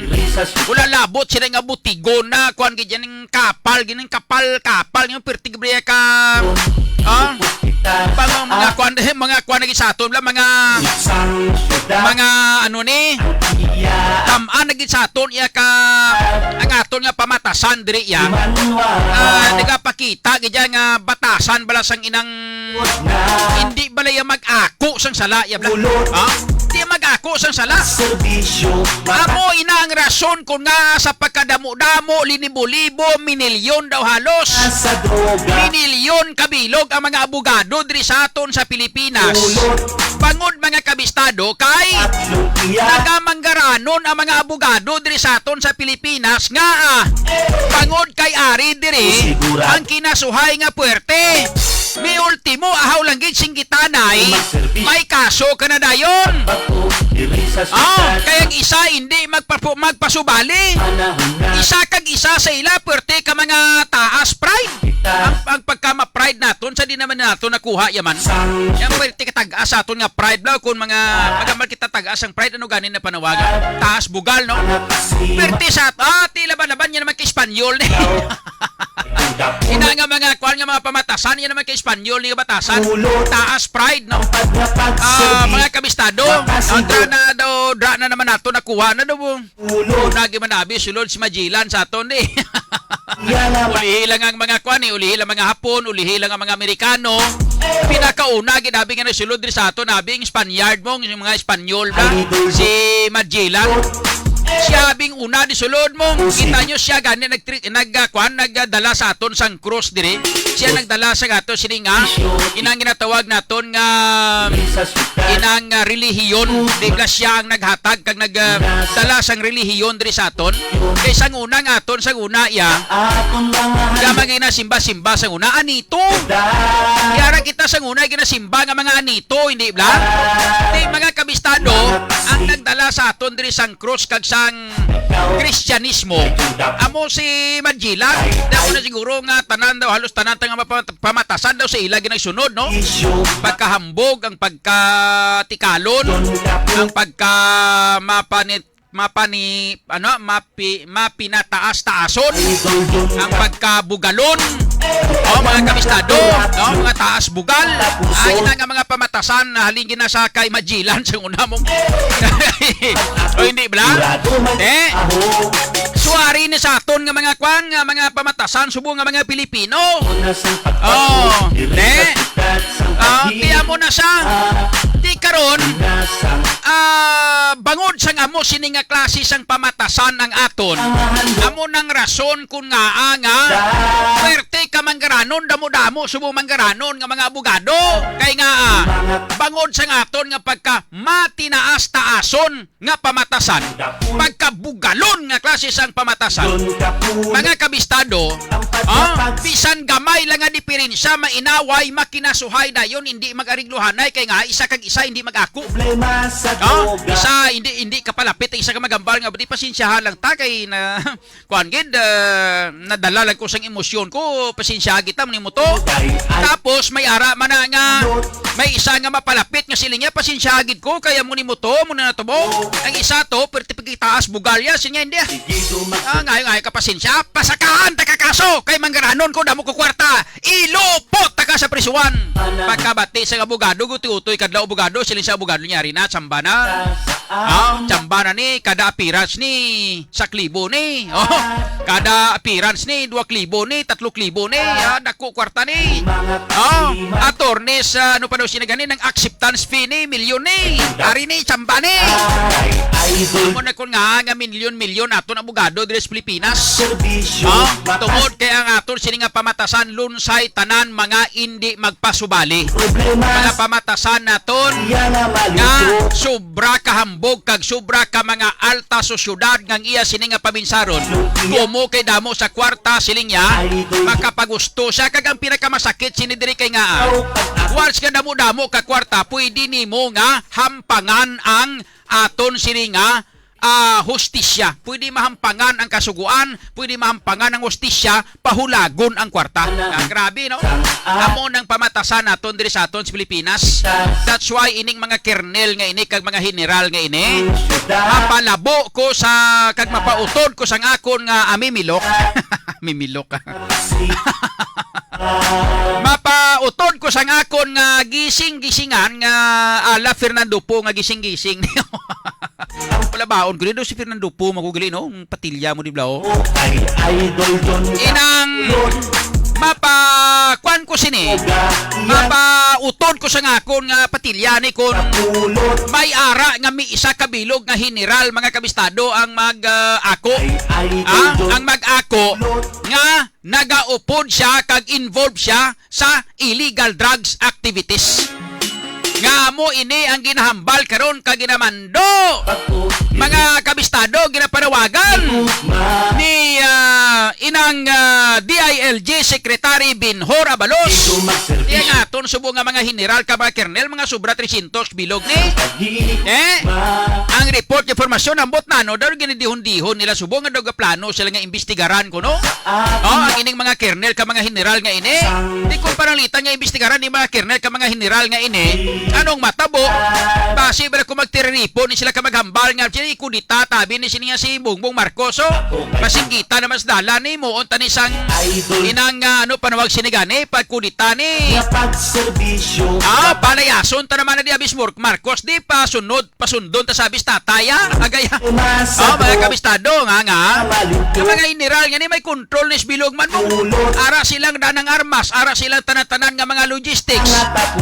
wala labot sila nga butigon na, kwan, gid yan ang kapal, gid ang kapal, kapal, yung puwerte gid ka, ah, pang mga, kwan, eh, mga, kwan, lagi sa aton, wala, mga, mga, ano ni, tam-an na gid sa aton, iya ka, ang aton nga pamatasan diri, iya, ah, nagapakita gid iya nga batasan bala sang inang, hindi bala iya mag-ako sang sala, iya bala. Ha? Di mag-ako sang sala. Amo ina ang rason kon nga sa pagkadamo-damo, linibo-libo, minilyon daw halos, minilyon kabilog ang mga abogado diri sa aton sa Pilipinas. Bangod, mga kabistado, kay nagamanggaranon ang mga abogado diri sa aton sa Pilipinas nga, ah, bangod kay ari diri ang kinasuhay nga puwerte. May ultimo, ahaw lang gid sing gitanay, may kaso ka na dayon. Oh, kay ang isa hindi magpapu- magpasubali. Isa kag isa sa ila, puwerte ka mga taas pride. Ang, ang pagka-ma-pride naton, sa di naman nato nakuha yaman. Yang puwerte ka tag-as sa aton nga pride, bro. Kung mga magamal kita tag-as ang pride, ano ganin na panawagan? Taas bugal, no? Puwerte sa, ah, ti laban-laban niya naman kay Espanyol ni. Ina nga mga kuan nga mga pamatasan, yan naman kay Espanyol ni batasan. Taas pride, no? Ah, mga kabistado, no? Dra na daw, dra na naman nato nakuha na daw. Nagi man abi sulod si Magellan sa aton, eh. Ulihi lang ang mga kuan, eh. Ulihi lang mga Hapon, ulihi lang ang mga Amerikano. Pinakauna gid abi nga nagsulod diri sa aton, abi ang Spaniard mo, yung mga Espanyol ba? Si Magellan. Siya abing una di sulod mo. Kita nyo siya gani nag nag ah, kuan, nagdala sa aton sang cross diri. Siya nagdala sa ato sini nga inang ginatawag naton nga inang ah, relihiyon. Di ba siya ang naghatag kag nagdala sang relihiyon diri sa aton? Kay sang una nga aton, sang una iya, siya mga ginasimba-simba sang una, anito. Yara kita sang una ginasimba nga mga anito, hindi ba? Di mga kabistado ang nagdala sa aton diri sang cross kag sang Kristyanismo. Amo si Magellan, damo na siguro nga tanan daw, halos tanan ta nga mapa- pamatasan daw sa ila ginagsunod, no? Pagkahambog, ang pagkatikalon, ang pagka mapanit mapani ano mapi mapinataas-taason, ang pagkabugalon, oh, mga kabistado, no, mga taas bugal. Ay na nga mga pamatasan na halin ginasa kay Magellan sa una mong o hindi bla? Eh, suwari ni sa aton nga mga kwan, nga mga pamatasan, subo nga mga Pilipino. Oh, ne? Ah, tiyan mo na sa di karon, ah, bangod sang amo sini nga klase sang pamatasan ang aton, amo nang rason kun ngaa nga puwerte ka manggaranon, damo-damo subong manggaranon nga mga abogado. Kay nga, ah, bangod sang aton nga pagka matinaas-taason nga pamatasan, pagkabugalon nga klase sang pamatasan. Mga kabistado, ah, bisan gamay lang nga diferensya, mainaway, makinasuhay dayon, hindi mag-arigluhanay, kay nga isa kag isa hindi mag-ako. Ah, isa hindi hindi ka palapit, isa ka magambal nga di pasensyahan lang ta kay na kuan gid, ah, nadala lang ko sang emosyon ko, pasensya gid ta mo nimo to. Tapos may ara man na nga may isa nga mapalapit nga siling niya, pasensya gid ko kaya mo nimo to, mo na to mo. Ang isa to, perti pagitaas bugalya siya hindi. Ah, ngayon ay ka pasensya, pasakahan ta ka kaso kay manggaranon ko damo ko kwarta. Ilupot ta ka sa prisuan. Pagkabati sa abogado, guti-utoy kadlaw abogado, siling sa abogado niya, "Ari na, tsamba na." Ah, tsamba na ni, kada appearance ni, sa klibo ni. Oh, kada appearance ni, dua klibo ni, tatlo klibo ni. Ah, dako kwarta ni. Oh, attorneys, ah, ano pa daw sila gani, ng acceptance fee ni, milyon ni. Ari ni, tsamba ni. Amo na kun nga, nga milyon-milyon aton abogado diri sa Pilipinas. Oh, tungod kay ang aton sini nga pamatasan lunsay tanan mga indi magpasubali. Mga pamatasan naton nga sobra ka hambog kag sobra ka mga alta sosyudad nga ang iya sini nga paminsaron. Kumo kay damo sa kwarta, siling niya, makapagusto siya. Kag ang pinakamasakit sini diri kay nga, ah, once nga damo-damo ka kwarta, pwede nimo nga hampangan ang aton sini nga ah, hustisya. Pwede mahampangan ang kasuguan, pwede mahampangan ang hustisya, pahulagon ang kwarta. Ah, grabe, no? Amo nang pamatasan naton diri sa aton sa Pilipinas. That's why ining mga kernel nga ini kag mga general nga ini, mapalabo ko sa kag mapautod ko sang akon nga amimilok. Mimilok. Mapautod ko sang akon nga gising-gisingan nga ala Fernando po nga gising-gising. Palabaon ko ni daw si Fernando po, makugali, no? Ang patilya mo, di ba, oh? Ay, idol, John. Inang mapa-, kwan ko sini, mapautod ko sa ngakon nga patilya ni kon may ara nga may isa ka bilog nga general, mga kabistado, ang mag, ah, ako. Ay, idol, ah, John. Ang mag-ako nga nagaupod siya kag involved siya sa illegal drugs activities. Nga amo ini ang ginahambal karon kag ginamando mga kabistado, ginapanawagan ni, ah, inang, ah, D I L G Secretary Binhor Abalos. Iya nga aton subo nga mga general ka mga kernel, mga sobra trescientos bilog ni. Eh, ang report, informasyon, ambot na, no, daw ginidihon-dihon nila subo nga daw plano sila nga imbestigaran kuno. Oh, ang ining mga kernel ka mga general nga ini. Di ko pananglitan nga imbestigaran ni mga kernel ka mga general nga ini. Anong matabo? Basi ba ko magtiriripo ni sila ka maghambal nga sila ikudita tabi ni sini nga si Bongbong Marcos. Oh, masingkita naman sa dalan ni mo unta ni sang inang, ah, ano panawag sini gani pagkudita ni. Ah, palayason ta naman na di abis Marcos di pa sunod pasundon ta sa bis tatay, ah. Agay, ah. Oh, mga kabistado nga nga. Nga mga general nga ni may control ni bilog man mo. Ara silang danang armas, ara silang tanan-tanan nga mga logistics.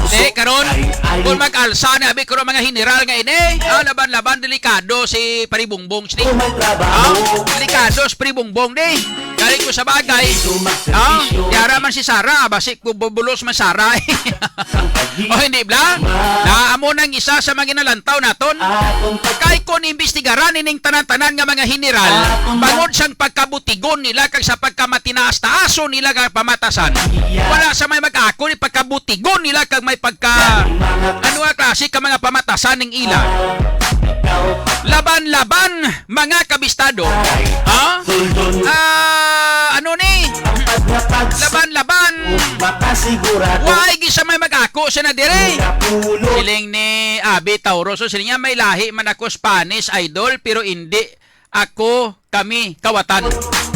Eh, karon, kung mag-alsa na abi ko mga general nga ini, ah, laban-laban delikado si Pare Bongbong, sini. Ah, delikado si Pare Bongbong, di. Galing ko sa bagay. Ah, yara man si Sara, basi ko bubulos man Sara. O hindi bla? Na amo nang isa sa mga ginalantaw naton. Kay kon imbestigaran ining tanan-tanan nga mga general, bangod sang pagkabutigon nila kag sa pagkamatinaas-taason nila nga pamatasan, wala sa may mag-ako ni pagkabutigon nila kag may pagka ano nga klase ka mga pamatasan ning ila. Laban-laban, mga kabistado. Ha? Ah, ano ni? Laban-laban. Why gid sa may mag-ako sa na dire? Siling ni Abi Tauro. So, siling niya, may lahi man ako Spanish, idol, pero hindi ako, kami, kawatan.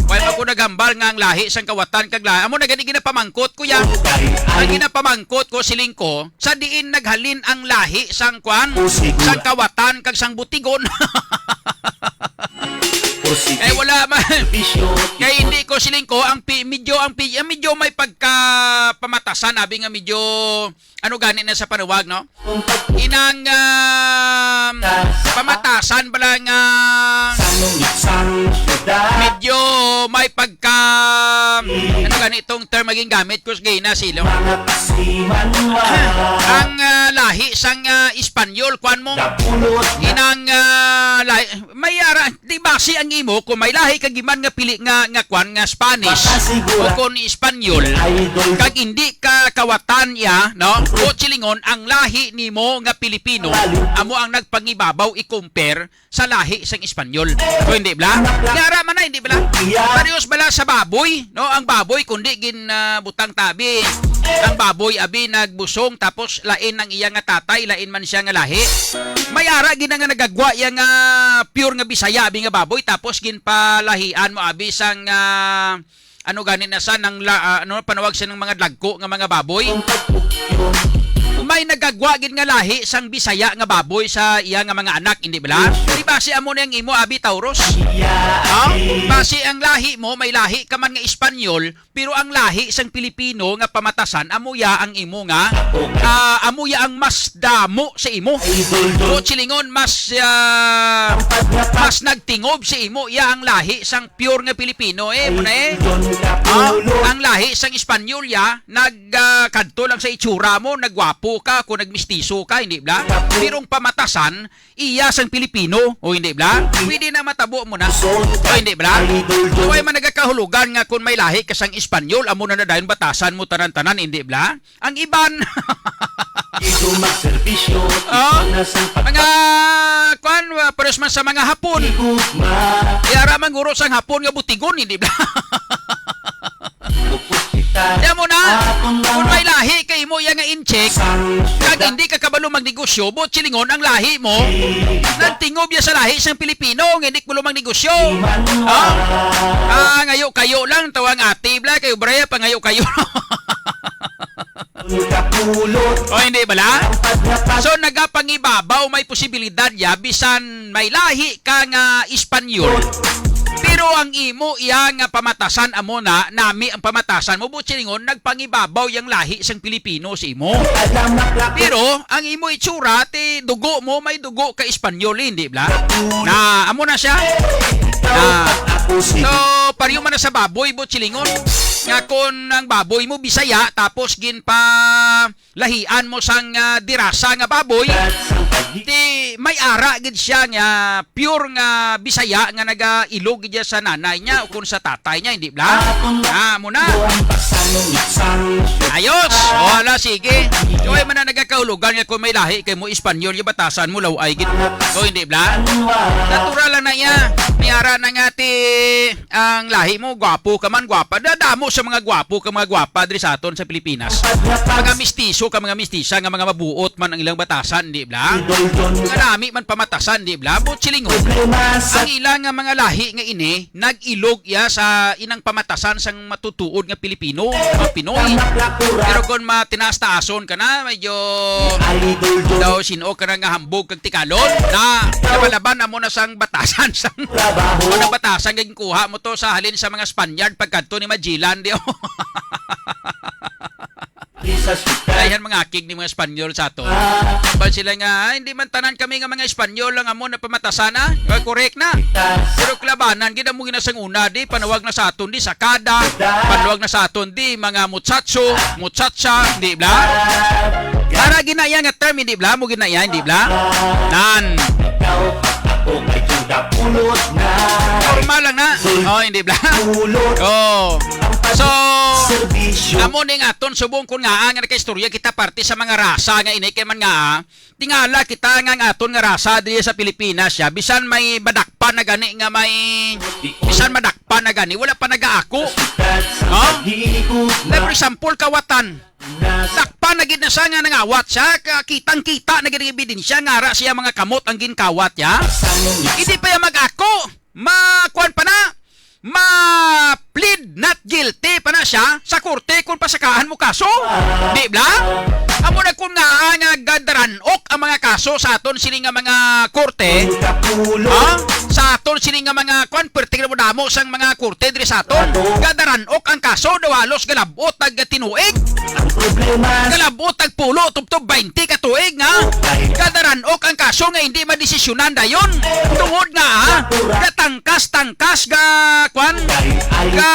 Why ba ko naghambal nga ang lahi sang kawatan kag lahi? Amo na gani ginapamangkot ko ya. Ang ginapamangkot ko, siling ko, sa diin naghalin ang lahi sang kwan, sang kawatan kag sang butigon. Eh, wala man. Kay hindi ko siling ko ang pi-, medyo ang pi-, ang medyo may pagka pamatasan, abi nga medyo ano gani na sa panuwag, no? Inang, ah, pamatasan pala nga medyo may pagka ano gani itong term maging gamit ko sa gina silo. Ang, ah, lahi sang, ah, Espanyol, kwan mo. Inang, ah, lahi, may ara, di basi ang imo kung may lahi ka giman nga pili nga, nga kwan nga Spanish o kon Espanyol, kag hindi ka kawatan ya, no? O silingon, ang lahi nimo nga Pilipino amo ang nagpangibabaw i-compare sa lahi sang Espanyol. O hindi bla? Yara man na, hindi bla? Parehas bala sa baboy, no? Ang baboy kundi gin, ah, butang tabi. Ang baboy abi nagbusong tapos lain ang iya nga tatay, lain man siya nga lahi. May ara gid na nga nagagwa iya nga pure nga Bisaya abi nga baboy tapos ginpalahian mo abi sang, ah, ano gani na sa nang la-, ah, ano panawag sa nang mga dagko nga mga baboy. May nagagwa gid nga lahi sang Bisaya nga baboy sa iya nga mga anak, hindi bala? Di basi amo na ang imo abi Taurus? Ha? Basi ang lahi mo, may lahi ka man nga Espanyol, pero ang lahi sang Pilipino nga pamatasan amo ya ang imo nga, ah, amo ya ang mas damo sa imo. So, silingon, mas, ah, mas nagtingob sa imo ya ang lahi sang pure nga Pilipino, eh, mo na, eh. Ah, ang lahi sang Espanyol ya, nag, ah, kadto lang sa itsura mo, nagwapo ka, kung nagmistiso ka, hindi bla? Pero ang pamatasan, iya sang Pilipino, o hindi bla? Pwede na matabo mo na. O hindi bla? Way man nagakahulugan nga kung may lahi ka sang Espanyol, amo na na dayon batasan mo tanan-tanan, hindi bla? Ang iban. Dito magserbisyo, Oh, ito na sa mga, kwan, uh, pares man sa mga Hapon. Higugma. Yara man guro sang Hapon nga butigon, hindi bla? Upos kita. Kaya mo na, Atong kung mga may lahi kay mo iya nga incheck, sang kag syudad. Hindi ka kabalo magnegosyo, buot silingon ang lahi mo. Nagtingob ya sa lahi sang Pilipino, nga hindi ko lumang negosyo. Di man Ah? Ah, ngayo kayo lang, tawang ate, bla, kayo, braya, pangayo kayo. Kapulot. O, hindi bala? So, nagapangibabaw may posibilidad ya, bisan may lahi ka nga Espanyol. Pero ang imo iya nga pamatasan amo na, nami ang pamatasan mo, buot silingon, nagpangibabaw yang lahi sang Pilipino sa imo. Pero, ang imo itsura, ti dugo mo, may dugo ka Espanyol, eh, hindi bala? Na, amo na siya. Na, so, pariyo man na sa baboy, buot silingon. nga kon ang baboy mo Bisaya tapos ginpalahian mo sang, ah, dirasa nga baboy, di may ara gid siya nga pure nga Bisaya nga nagailog gid siya sa nanay niya o kung sa tatay niya, hindi bla? Ah, mo na. Ayos. Wala, sige. Joy man na nagakahulugan nga kung may lahi kay mo Espanyol, yung batasan mo law ay gid. O hindi bla? Natural lang na iya. May ara na nga ti ang lahi mo, gwapo ka man, gwapa. Dadamo sa mga gwapo ka mga gwapa diri sa aton sa Pilipinas. Mga mistiso ka mga mistisa nga mga mabuot man ang ilang batasan, di bla? Nga nami man pamatasan, di bla? But silingon, ang ilang nga mga lahi nga ini, nag-ilog iya sa inang pamatasan sang matutuod nga Pilipino, mga Pinoy. Pero kung matinaas-taason ka na, medyo daw sino ka na nga hambog kag tikalon, na laban-laban na mo na sang batasan sang mo na batasan nga kuha mo to sa halin sa mga Spaniard pagkadto ni Magellan, di o. Dayhan mga akig ni mga Espanyol sa ato. Bal sila nga, "Ay, hindi man tanan kami nga mga Espanyol lang amo na pamatasana." Well, correct na. Pero kalabanan gid amo gina sang una, di panawag na sa aton di sakada, panawag na sa aton di mga muchacho, muchacha, di bla? Para ginaya nga term, hindi bla? Mo ginaya, hindi bla? Nan. Ako kay Juda Pulot na. Formal lang na. Oh, hindi bla? Pulot. Oh. So, Serbisyo. Amo ning aton subong kun nga nga nakaistorya kita parte sa mga rasa nga ini kay man nga, ah, tingala kita nga ang aton nga rasa diri sa Pilipinas siya bisan may madakpan na gani nga may bisan madakpan na gani wala pa nagaako. Ha? Like for example, kawatan. Dakpan na gid na siya nga nangawat siya, ka-, kitang-kita na gid ang ebidensya nga ara siya mga kamot ang ginkawat ya. Hindi pa ya mag-ako, ma-, kuwan pa na, ma-plead not guilty pa na siya sa korte kung pasakaan mo kaso. Di bla? Amo na kung nga, nga gadaranok ang mga kaso sa aton sini nga mga korte. Ha? Sa aton sini nga mga kuwan, perti na mo damo sang mga korte diri sa aton. Gadaranok ang kaso, daw halos galab-ot ag tinuig. Ang problema, galab-ot ag pulo, tubtob twenty ka tuig nga. Okay. Gadaranok ang kaso nga hindi madesisyonan dayon. Tungod nga, ah, gatangkas-tangkas ga, kwan, ga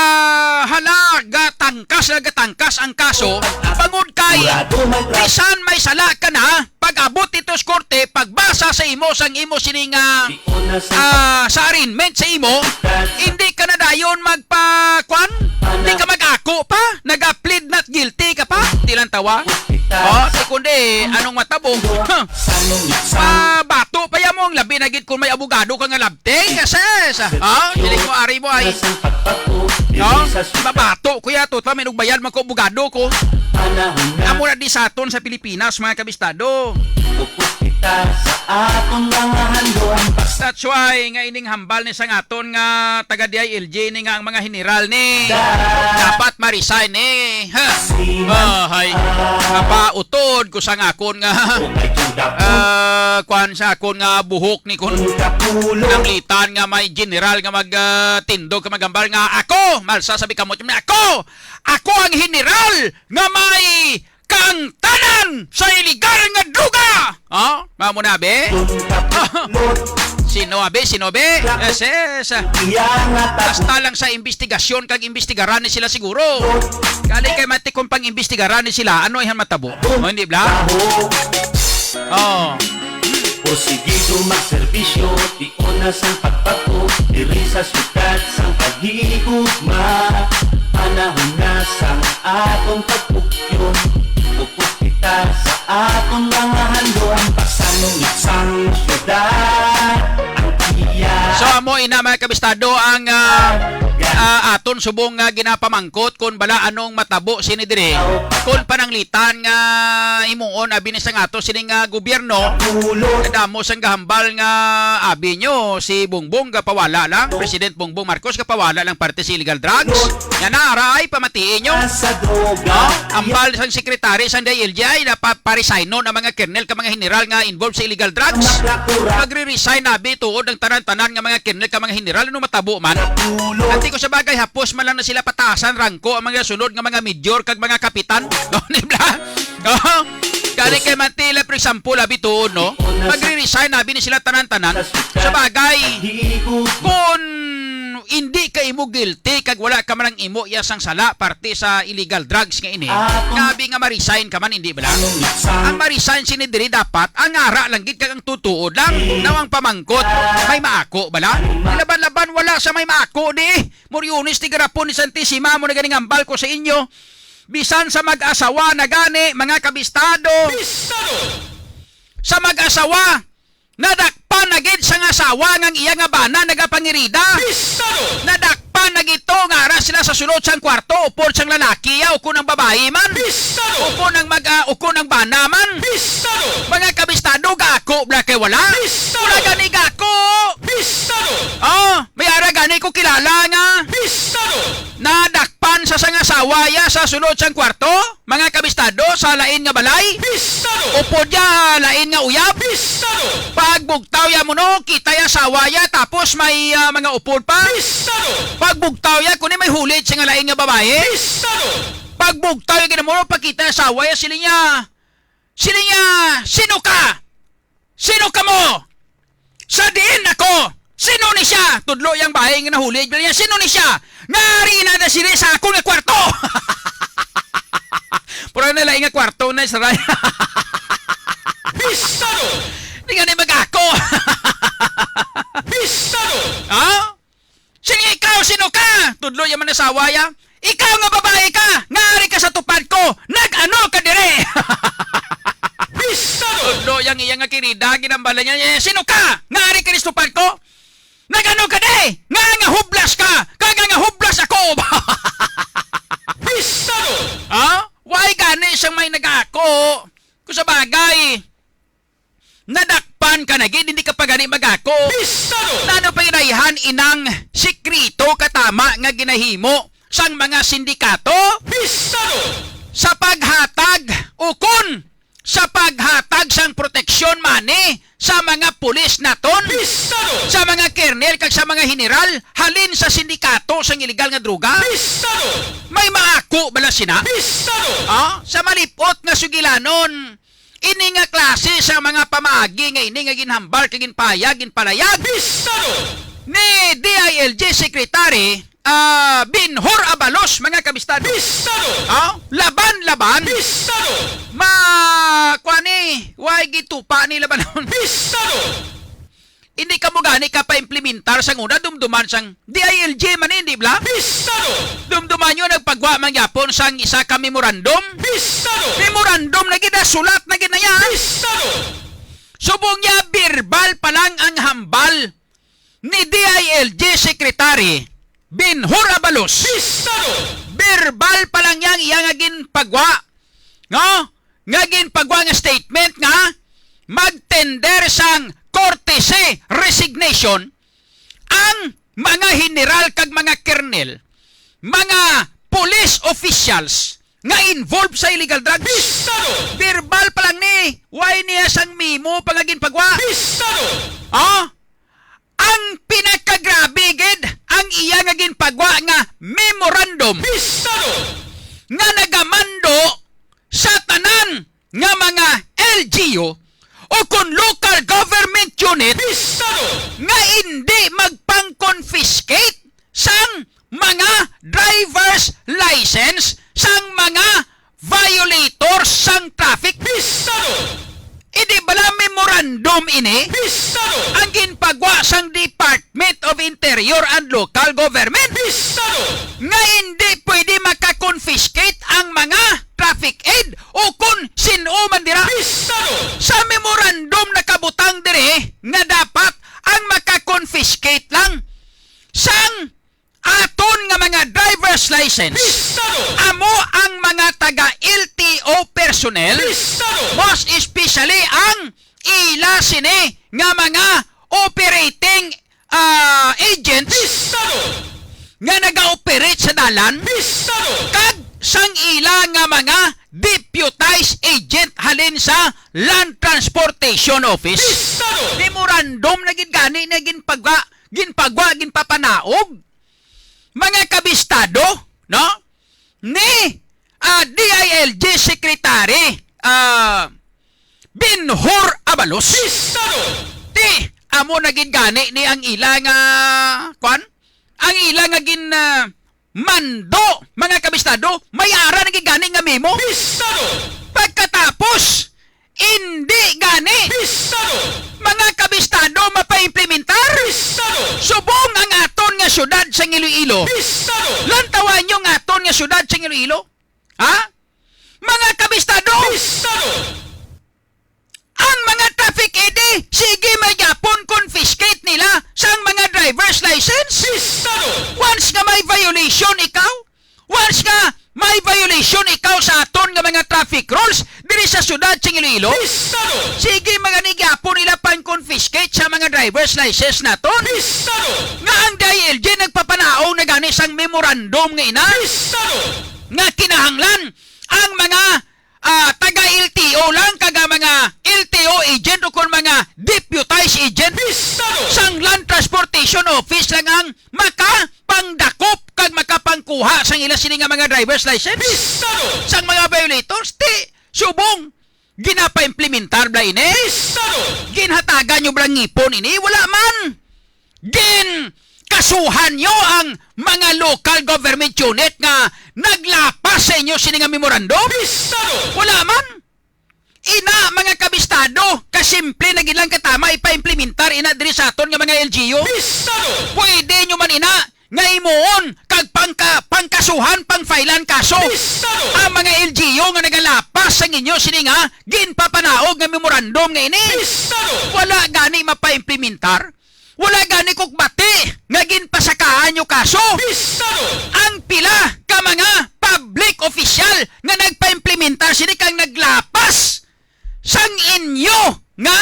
hala, gatangkas, gatangkas ang kaso. Bangod kay, bisan may sala ka na, pag-abot dito sa korte, pagbasa sa imo sang imo sini nga, ah, sa arraignment sa imo, hindi ka na dayon magpa-, kwan? Hindi ka mag-ako pa? Naga-plead not guilty ka pa? Di lang tawa. Oh, si kundi, anong matabo? Pabato pa yan mo ang labi na gid kung may abogado ka nga labte. Kasi, sa, oh, siling mo, ari mo ay, no? Mabato ko yato, ta, may nagbayad man ko abogado ko. Amo na di sa aton sa Pilipinas, mga kabistado. Upos kita sa aton mga handom. That's why nga ining hambal ni sang aton nga taga D I L G ni nga ang mga general ni dapat ma-resign ni. Ha? Ah, hay. Napautod ko sang akon nga, ah, kwan sa akon nga buhok ni kun nanglitan nga may general nga mag, ah, tindog ka maghambal nga ako, malsa sabi kamot niya, ako, ako ang general nga may kaangtanan sa iligal nga droga. Oh, mamo na, be? Sino, abi? Sino, be? Yes, yes. Basta lang sa investigasyon kag investigaran ni sila siguro. Kali kay mati kung pang-investigaran ni sila, ano ihan matabo? Oh, hindi bla? Oh. Porsigido magserbisyo, di una sang pagbato, diri sa syudad sang paghigugma. Panahon na sang atong pagpukyon, upos kita sa atong mga handom. Pasanong sang syudad ang iya. So, amo ina, mga kabistado, ang, ah, ah, aton subong nga ginapamangkot kung bala anong matabo sini diri. Kung pananglitan nga himuon, abi ni sang ato sini nga gobyerno, kadamo sang gahambal nga abi nyo, si Bongbong gapawala lang, President Bongbong Marcos gapawala lang parte sa illegal drugs. Nga naaray, pamatiin nyo. No? Ambal sang sekretary sang D I L G ay napa-, paresignon ang mga kernel ka mga general nga involved sa illegal drugs. Magre-resign na abi tuod ang tanan-tanan nga mga kernel ka mga general. Ano matabo man? Anti ko sa bagay, hapos man lang na sila pataasan rangko ang mga sunod nga mga major kag mga kapitan. No, di bla? Oh, kani kay Mantila, for example, abi tuod, no? Magre-resign na abi ni sila tanan-tanan. Sa bagay, kung hindi ka imo guilty kag wala ka man ang imo iya sang sala parte sa illegal drugs nga ini, Ah, kung nga abi nga ma-resign ka man, hindi bala? Ang ma-resign sini diri dapat ang ara lang gid kag ang tutuod lang. Naw ang pamangkot, may maako bala? Laban-laban, wala sa may maako di. Moriones, tigarapon ni Santissima, mo na ganing hambal ko sa inyo. Bisan sa mag-asawa na gani, mga kabistado. Bistado! Sa mag-asawa, nadakpan na gid sang asawa nga ang iya nga bana nagapangirida. Bistado! Nadakpan na gid to nga ara sila sa sulod sang kwarto, upod sang lalaki ya, o kun ang babayi man. Bistado! O kun ang mag-, ah, o kun ang bana man. Bistado! Mga kabistado, gaako bala kay wala? Bistado! Wala gani gaako. Bistado! Oh, may ara gani ko kilala nga Bistado! Nadakpan sa sang asawa ya sa sulod sang kwarto, mga kabistado, sa lain nga balay. Bistado! Upod ya, lain nga uyab. Bistado! Pagbugtaw ya mo, no, kita ya asawa ya, tapos may, ah, mga upod pa. Bistado! Pagbugtaw ya, kundi may hulid siya nga lain nga babayi. Bistado! Pagbugtaw ya, gid mo, no, pakita ya asawa ya, siling niya, siling niya, "Sino ka? Sino kamo? Sa diin ako? Sino ni siya?" Tudlo yang bayi nga nahuli niya. "Sino ni siya? Nga ari na, na sini sa akon nga kwarto?" Pura na lain nga kwarto na, saray. Bistado! Di nga ni mag-ako. Bistado! Ha? "Sige, ikaw, sino ka?" Tudlo ya man asawa ya. "Ikaw nga babayi ka, nga ari ka sa tupad ko, nag-ano ka dire?" Bistado! Tudlo yang iya nga kirida, ginambala niya, "Eh, sino ka? Nga ari ka sa tupad ko? Nag-ano ka dire? Nga, nga hublas ka, kag nga hublas ako." Bistado! Ha? Why gani siyang may nag-ako? Kung sa bagay, nadakpan ka na gid, hindi ka pa gani mag-ako. Bistado! Nano pa ginaihan inang sikrito katama nga ginahimo sang mga sindikato? Bistado! Sa paghatag ukon sa paghatag sang proteksyon money sa mga pulis naton, Bistado! Sa mga kernel kag sa mga general halin sa sindikato sang iligal nga droga? Bistado! May maako bala sina? Bistado! Ah, sa malipot nga sugilanon, ini nga klase sa mga pamaagi nga ini nga ginhambal kag ginpahayag, ginpalayag Bistado! Ni D I L G Secretary, ah, Benhur Abalos, mga kabistado. Bistado! Ah, laban-laban. Bistado! Ma-, kuan ni, way gitupa ni labanon. Bistado! Hindi ka mo gani ka pa-implementar sang una, dumduman sang D I L G man, hindi bala? Bistado! Dumduman nyo, nagpagwa man gyapon sang isa ka memorandum. Bistado! Memorandum na gid, sulat na gid na yan. Bistado! Subong niya, verbal pa lang ang hambal ni D I L G Secretary Benhur Abalos. Bistado! Verbal pa lang yang iya nga ginpagwa, no? Nga ginpagwa nga statement nga mag-tender sang courtesy resignation ang mga general kag mga kernel, mga police officials nga involved sa illegal drugs. Bistado! Verbal pa lang ni, way niya sang memo pa nga ginpagwa. Bistado! Ah? Ang pinakagrabe gid, ang iya nga ginpagwa nga memorandum Bistado! Nga nagamando sa tanan nga mga L G U o kon local government unit Bistado! Nga indi magpang-confiscate sang mga driver's license sang mga violators sang traffic. Bistado! Hindi bala memorandum ini? Bistado! Ang ginpagwa sang Department of Interior and Local Government? Bistado! Nga hindi pwede maka-confiscate ang mga traffic aid o kon sin-o man dira. Bistado! Sa memorandum nakabutang diri nga dapat ang maka-confiscate lang sang aton nga mga driver's license. Bistado! Amo ang mga taga L T O personnel, Bistado! Most especially ang ila sini nga mga operating, ah, agents Bistado! Nga naga-operate sa dalan, Bistado! Kag sang ila nga mga deputized agent halin sa Land Transportation Office. Bistado! Memorandum na gid gani na ginpagwa, ginpagwa, ginpapanaog, mga kabistado, no? Ni, ah, D I L G Secretary, ah, Benhur Abalos. Bistado! Ti, amo na gid gani ni ang ila nga, kwan? ang ila nga gin, ah, mando, mga kabistado, may ara na gid gani nga memo. Pagkatapos, indi gani. Mga kabistado, mapaimplementar. Subong ang aton nga syudad sa Iloilo. Lantawan nyo ang aton nga syudad sa Iloilo. Ha? Mga kabistado, ang mga traffic E D, sige may gyapon confiscate nila sang mga driver's license. Once nga may violation ikaw, once nga may violation ikaw sa aton nga mga traffic rules diri sa syudad sa Iloilo, sige, mga ni gyapon nila pang-confiscate sa mga driver's license naton. Nga ang D I L G nagpapanaog na gani sang memorandum nga ina nga kinahanglan ang mga, ah, taga L T O lang, kag ang mga L T O agent o kon mga deputized agent sang Land Transportation Office lang ang makapangdakop kag makapangkuha sang ila sini nga mga driver's license sang mga violators. Ti, subong, ginapaimplementar bala ini? Ginhatagan nyo bala ngipon ini? Wala man. Ginkasuhan nyo ang mga local government unit nga naglapas sa inyo sini nga memorandum? Wala man. Ina, mga kabistado, kasimple na gid lang katama ipaimplementar ina diri sa aton nga mga L G U. Pwede nyo man ina nga imuon kag pangka-, pangkasuhan, pangfailan kaso ang mga L G U nga nagalapas sang inyo sini nga ginpapanaog nga memorandum nga ini. Wala gani mapaimplementar. Wala gani kukbati nga ginpasakaan nyo kaso ang pila ka mga public official nga nagpaimplementar sini kag naglapas sang inyo nga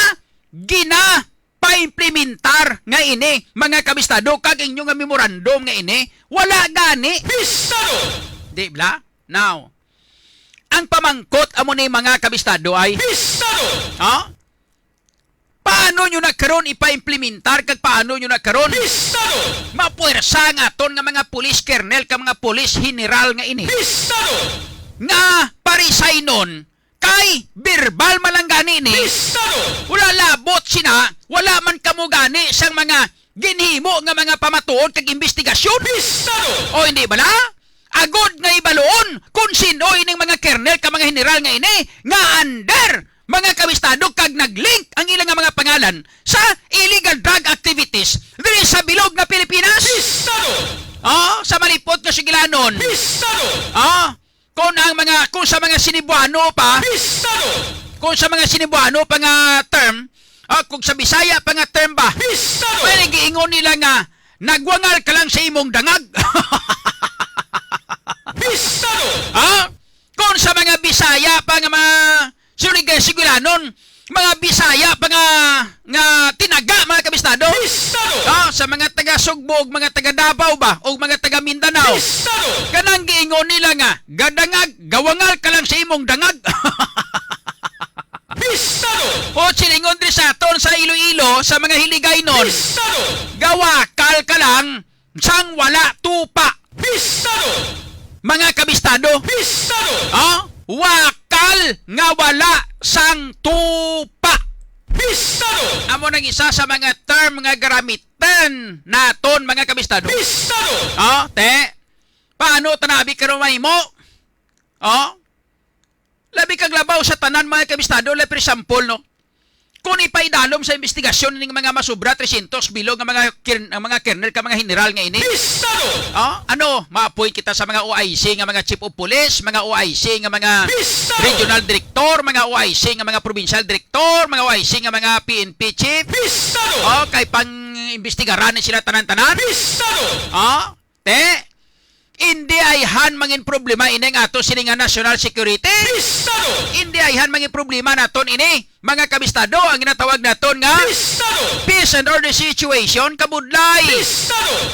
ginapaimplementar nga ini, mga kabistado, kag inyo nga memorandum nga ini. Wala gani. Di bala? Now, ang pamangkot amo ni, mga kabistado, ay, ha? Paano nyo na karon ipaimplementar kag paano nyo na karon mapuwersa ang aton nga mga police colonel kag mga police general nga ini nga parisaynon kay verbal man lang gani ni? Wala labot sina, wala man kamo gani sang mga ginhimo nga mga pamatuod kag imbestigasyon? O hindi bala? Agod nga ibaluon kung sin-o ining mga kernel ka mga general nga ini nga under mga kabistado kag nag-link ang ila nga mga pangalan sa illegal drug activities diri sa bilog nga Pilipinas. Oh, sa malipot nga Sigilanon. Oh, kung ang mga, kung sa mga Sinibuano pa, kung sa mga Sinibuano pa nga term, ah, kung sa Bisaya pa nga term ba, may giingon nila nga, "Nagwangal ka lang sa imong dangag." Ha? Kung sa mga Bisaya pa nga mga Silig-, Sigilanon, mga Bisaya pa nga, nga tinaga, mga kabistado. Ah, sa mga taga Sugbo ug mga taga Davao ba, ug mga taga Mindanao. Kanang giingon nila nga, "Gadangag, gawangal ka lang sa imong dangag." O silingon diri sa aton sa Iloilo, sa mga Hiligaynon, "Gawakal ka lang sang wala tupa." Mga kabistado. Ha? Wakal nga wala sang tupa. Amo nang isa sa mga term nga garamitan naton, mga kabistado. Ha? Te, paano ta na abi karon mahimo? Ha? Labi kag labaw sa tanan, mga kabistado, like, for example, no? Kung ipaidalom sa investigasyon ning mga masobra trescientos bilog nga mga kir-, ang mga kernel ka mga general nga ini. Ah, ano, ma-appoint kita sa mga O I C nga mga chief of police, mga O I C nga mga regional director, mga O I C nga mga provincial director, mga O I C nga mga P N P chief. Oh, kay pang-imbestigaran ni sila tanan-tanan. Ah, Te, indi ayhan mangin problema ini nga ato sini nga national security. Indi ayhan mangin problema naton ini, mga kabistado, ang ginatawag naton nga peace and order situation. Kabudlay.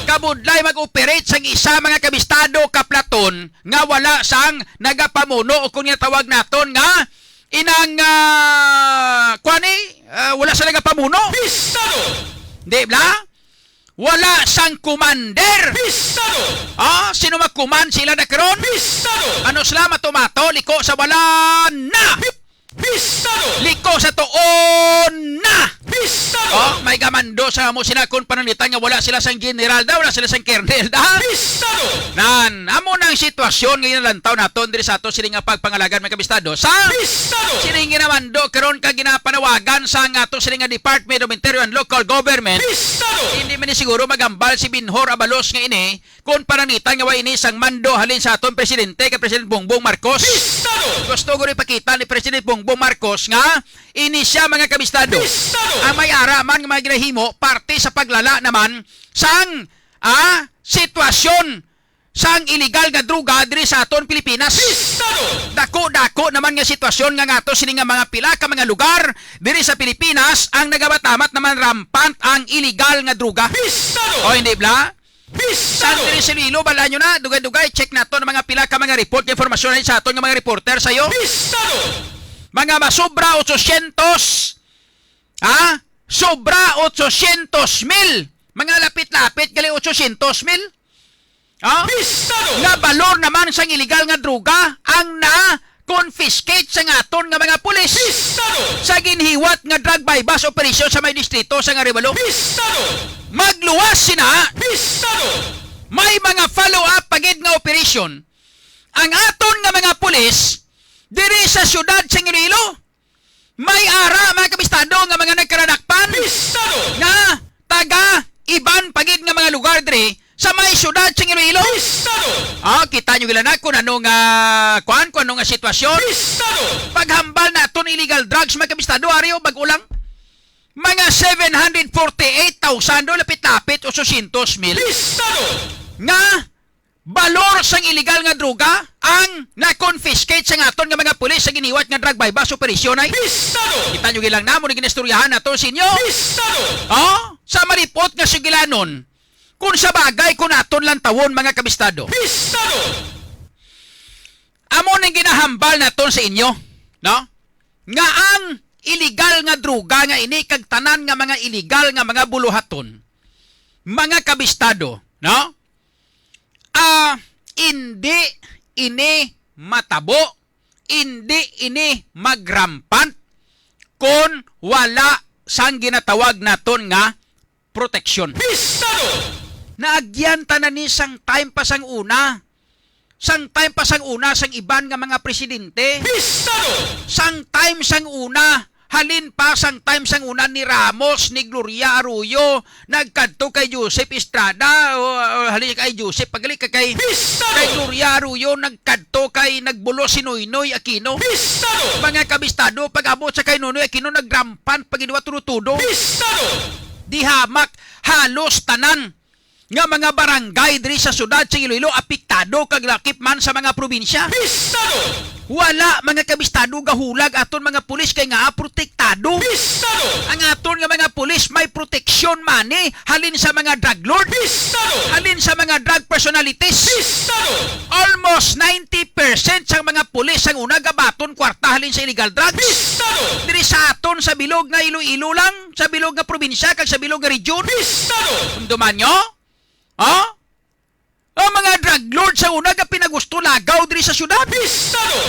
Kabudlay mag-operate sang isa, mga kabistado, kaplaton nga wala sang nagapamuno o kung ginatawag naton nga inang, ah, kuan ni, ah, wala sa nagapamuno. Di bala? Wala sang commander. Ah, sino mag-command sila na karon? Ano sila? Mato-mato, liko sa wala na. Liko sa tuon na. Oh, may gamando ato sa amo sila kon pananglitan nga wala sila sang general da, wala sila sang kernel da. Pistado! Nan, amo na ang sitwasyon nga ginalantaw naton diri sa ato sini nga pagpangalagad, mga kabistado. Sa Pistado! Sining ginamando karon ka ginapanawagan sa nga ato sini nga Department of Interior and Local Government. Pistado! Hindi man ni siguro magambal si Binhor Abalos nga ini kon pananglitan nga wa ini sang mando halin sa aton presidente kay President Bongbong Marcos. Pistado! Gusto ko ipakita ni President Bongbong Marcos nga ini siya, mga kabistado. Pistado! Ang may ara man nga mga ginahimo parte sa paglala naman sang, ah, sitwasyon sang iligal nga droga diri sa aton Pilipinas. Pistado! Dako-dako naman nga sitwasyon nga ngato sini nga mga pila ka mga lugar diri sa Pilipinas ang nagabatamat naman rampant ang iligal nga droga. Pistado! O hindi bla? Pistado! San diri sa Iloilo, bala nyo na, dugay-dugay, check nato ang mga pila ka mga report, informasyon sa aton nga mga reporter sayo. Pistado! Mga masobra ochocientos, ha? Sobra ochocientos mil. Mga lapit-lapit gali ochocientos mil. Ha? Pistado! Nga balor naman sang iligal nga droga ang na-confiscate sa aton nga mga pulis. Pistado! Sa ginhiwat nga drug buy-bust operation sa may distrito sa Arevalo. Pistado! Magluwas sina. Pistado! May mga follow-up pa gid nga operation ang aton nga mga pulis diri sa siyudad sa Iloilo. May ara, mga kabistado, nga mga nagkaradakpan. Pistado! Nga taga iban pa gid nga mga lugar diri sa may siyudad sa Iloilo. Pistado! Ah, kita nyo gila na kung ano nga, kuan, kung ano nga sitwasyon. Pistado! Paghambal naton illegal drugs, mga kabistado, ari o, bag-o lang. Mga seven hundred forty-eight thousand, o, lapit-lapit, ochocientos mil. Pistado! Nga balor sang iligal nga droga ang na-confiscate sa aton nga mga pulis sa ginhiwat nga drug buy-bust operation ay. Pistado! Kita nyo gilang namo ni ginistoryahan nato sa inyo. Pistado! Oh, sa malipot nga sugilanon, kung sa bagay kung aton lang tawon, mga kabistado. Pistado! Amo ning ginahambal naton sa inyo, no? Nga ang iligal nga droga nga ini kag tanan nga mga iligal nga mga buluhaton, mga kabistado, no? Ah, indi ini matabo, indi ini magrampant kon wala sang ginatawag naton nga proteksyon. Pistado! Naagyan ta na ni sang time pa sang una. Sang time pa sang una sang iban nga mga presidente. Pistado! Sang time sang una, halin pa sang time sang una ni Ramos, ni Gloria Arroyo, nagkadto kay Joseph Estrada, o, o, halin kay Joseph, pagali ka kay Pistado! Kay Gloria Arroyo, nagkadto kay nagbulos si Noynoy Aquino. Pistado! Mga kabistado, pag-abot sa kay Noynoy Aquino, nagrampan, pagidwa tudo-tudo. Pistado! Dihamak, halos tanan nga mga barangay diri sa siyudad sa Iloilo apektado kag lakip man sa mga probinsya. Pistado! Wala, mga kabistado, gahulag aton mga pulis kay nga protektado. Pistado! Ang aton nga mga pulis may proteksyon man ni halin sa mga drug lord. Pistado! Halin sa mga drug personalities. Pistado! Almost ninety percent sang mga pulis ang una gabaton kwarta halin sa illegal drugs. Pistado! Diri sa aton sa bilog nga Iloilo lang, sa bilog nga probinsya kag sa bilog nga region. Pistado! Dumduman nyo? Ha? Ang mga drug lord sa una ga pinagusto lagaw diri sa syudad. Pistado!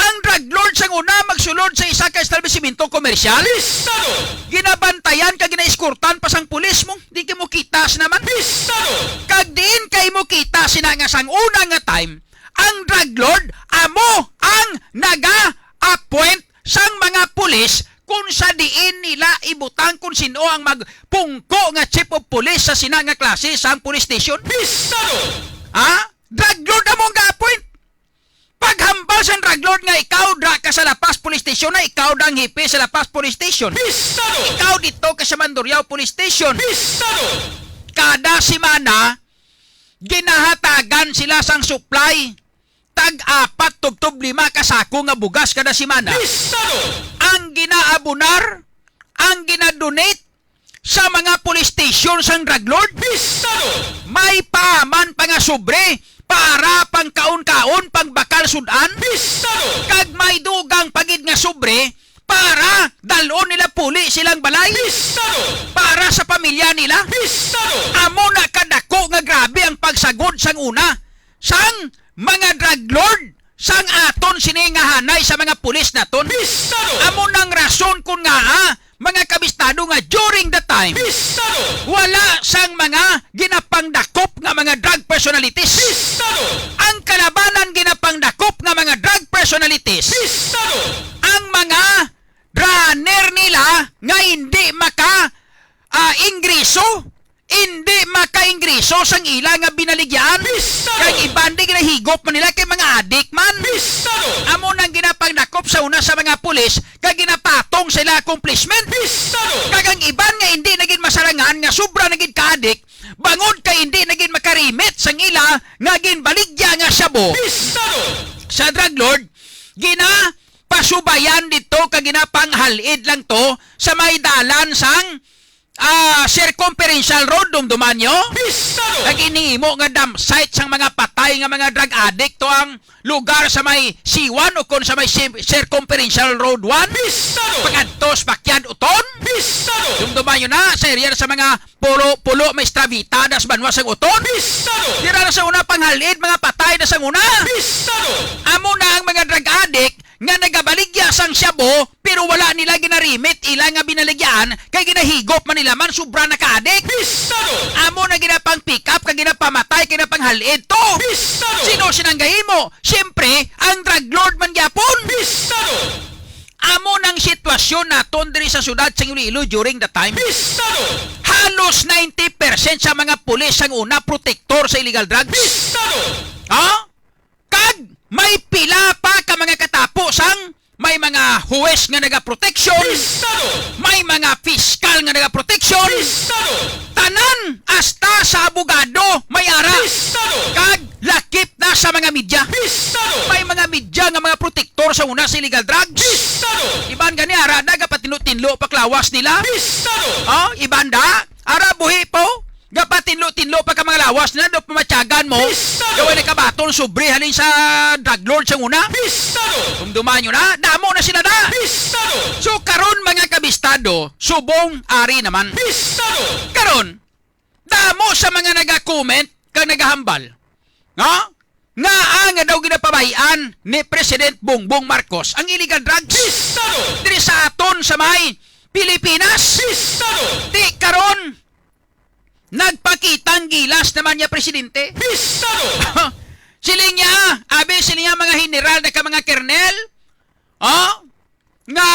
Ang drug lord sa una magsulod sa isa ka establisimento komersyal. Pistado! Ginabantayan kag ginaeskortan pa sang pulis mo. Di kay mo kita sina man. Pistado! Kag diin kay mo kita sina nga sang una nga time, ang drug lord amo ang naga-appoint sang mga pulis kung sa diin nila ibutang kung sino ang magpungko nga chief of police sa sina nga klase sang police station. Pistado! Ha? Drug lord amo ang ga-appoint. Paghambal sang drug lord nga ikaw dra ka sa La Paz Police Station na ikaw dang hipe sa La Paz Police Station. Pistado! Ikaw dito ka sa Mandurriao Police Station. Pistado! Kada semana, ginahatagan sila sang supply tag-apat tubtob lima ka sako nga bugas kada semana. Pistado! Ang ginaabunar, ang ginadonate sa mga police station sang drug lord. Pistado! May paman pa nga sobre para pangkaon-kaon, pangbakal sud-an. Pistado! Kag may dugang pa gid nga sobre para dal-on nila puli silang balay. Pistado! Para sa pamilya nila. Pistado! Amo na kadako nga grabe ang pagsagod sang una sang mga drug lord sang aton sini nga hanay sa mga pulis naton. Pistado! Amo nang rason kon ngaa, mga kabistado, Ado nga during the time, Pistado! Wala sang mga ginapangdakop nga mga drug personalities. Pistado! Ang kalabanan ginapangdakop nga mga drug personalities. Pistado! Ang mga runner nila nga hindi maka, ah, ingreso, hindi makaingreso sang ila nga binaligyaan. Pistado! Kag iban di ginahigop man nila kay mga adik man. Pistado! Amo nang ginapangdakop sa una sa mga pulis kag ginapatong sa ila accomplishment. Pistado! Kag ang iban nga hindi na gid masarangan nga sobra na gid ka adik, bangod kay hindi na gid makarimit sang ila nga ginbaligya nga shabu. Pistado! Sa drug lord, ginapasubayan dito kag ginapanghal-id lang to sa may dalan sang, ah, Circumferential Road, dumduman nyo? Pistado! Nag-inihimo nga dump site sang mga patay nga mga drug addict to ang lugar sa may C one o kon sa may Cir-, Circumferential Road one. Pistado! Pagkadto sa Backyard Uton. Pistado! Dumduman nyo na sa area sa mga Pulo, Pulo Maestra Vita, das banwa sang Uton. Pistado! Dira na sa una panghal-id, mga patay na sang una. Pistado! Amo na ang mga drug addict nga nagabaligya sang shabu, pero wala nila ginarimit ila nga binaligyaan, kay ginahigop man nila man sobra na ka-adik. Pistado! Amo na ginapang pick up kag ginapamatay kag ginapanghal-id to. Pistado! Sino sinang gahimo? Siyempre, ang drug lord man gyapon. Pistado! Amo nang sitwasyon naton diri sa syudad sa Iloilo during the time. Pistado! Halos ninety percent sa mga pulis sang una protektor sa illegal drugs. Pistado! Ha? Kag may pila pa ka mga katapo sang may mga huwes nga nagaproteksyon, Pistado! May mga piskal nga nagaproteksyon, Pistado! Tanan, hasta sa abogado, may ara. Pistado! Kag lakip na sa mga media. Pistado! May mga media nga mga protektor sa una sa illegal drugs. Pistado! Iban gani ara, nagapatinlo-tinlo pa ka lawas nila. Pistado! Oh, iban da, ara buhi po. Gapatinlo-tinlo pa ka mga lawas na do pamatyagan mo. Pistado! Gaway nakabaton sobre halin sa drug lord sang una. Pistado! Dumduman nyo na, damo na sila na. Pistado! So karon, mga kabistado, subong ari naman. Pistado! Karon, damo sa mga naga-comment kag nagahambal nga nga nga daw ginapabay-an ni President Bongbong Marcos ang illegal drugs. Pistado! Diri sa aton sa may Pilipinas. Pistado! Ti karon, nagpakitang gilas naman niya, Presidente. Pistado! Siling niya, abi, siling niya, mga general na ka mga kernel, oh, nga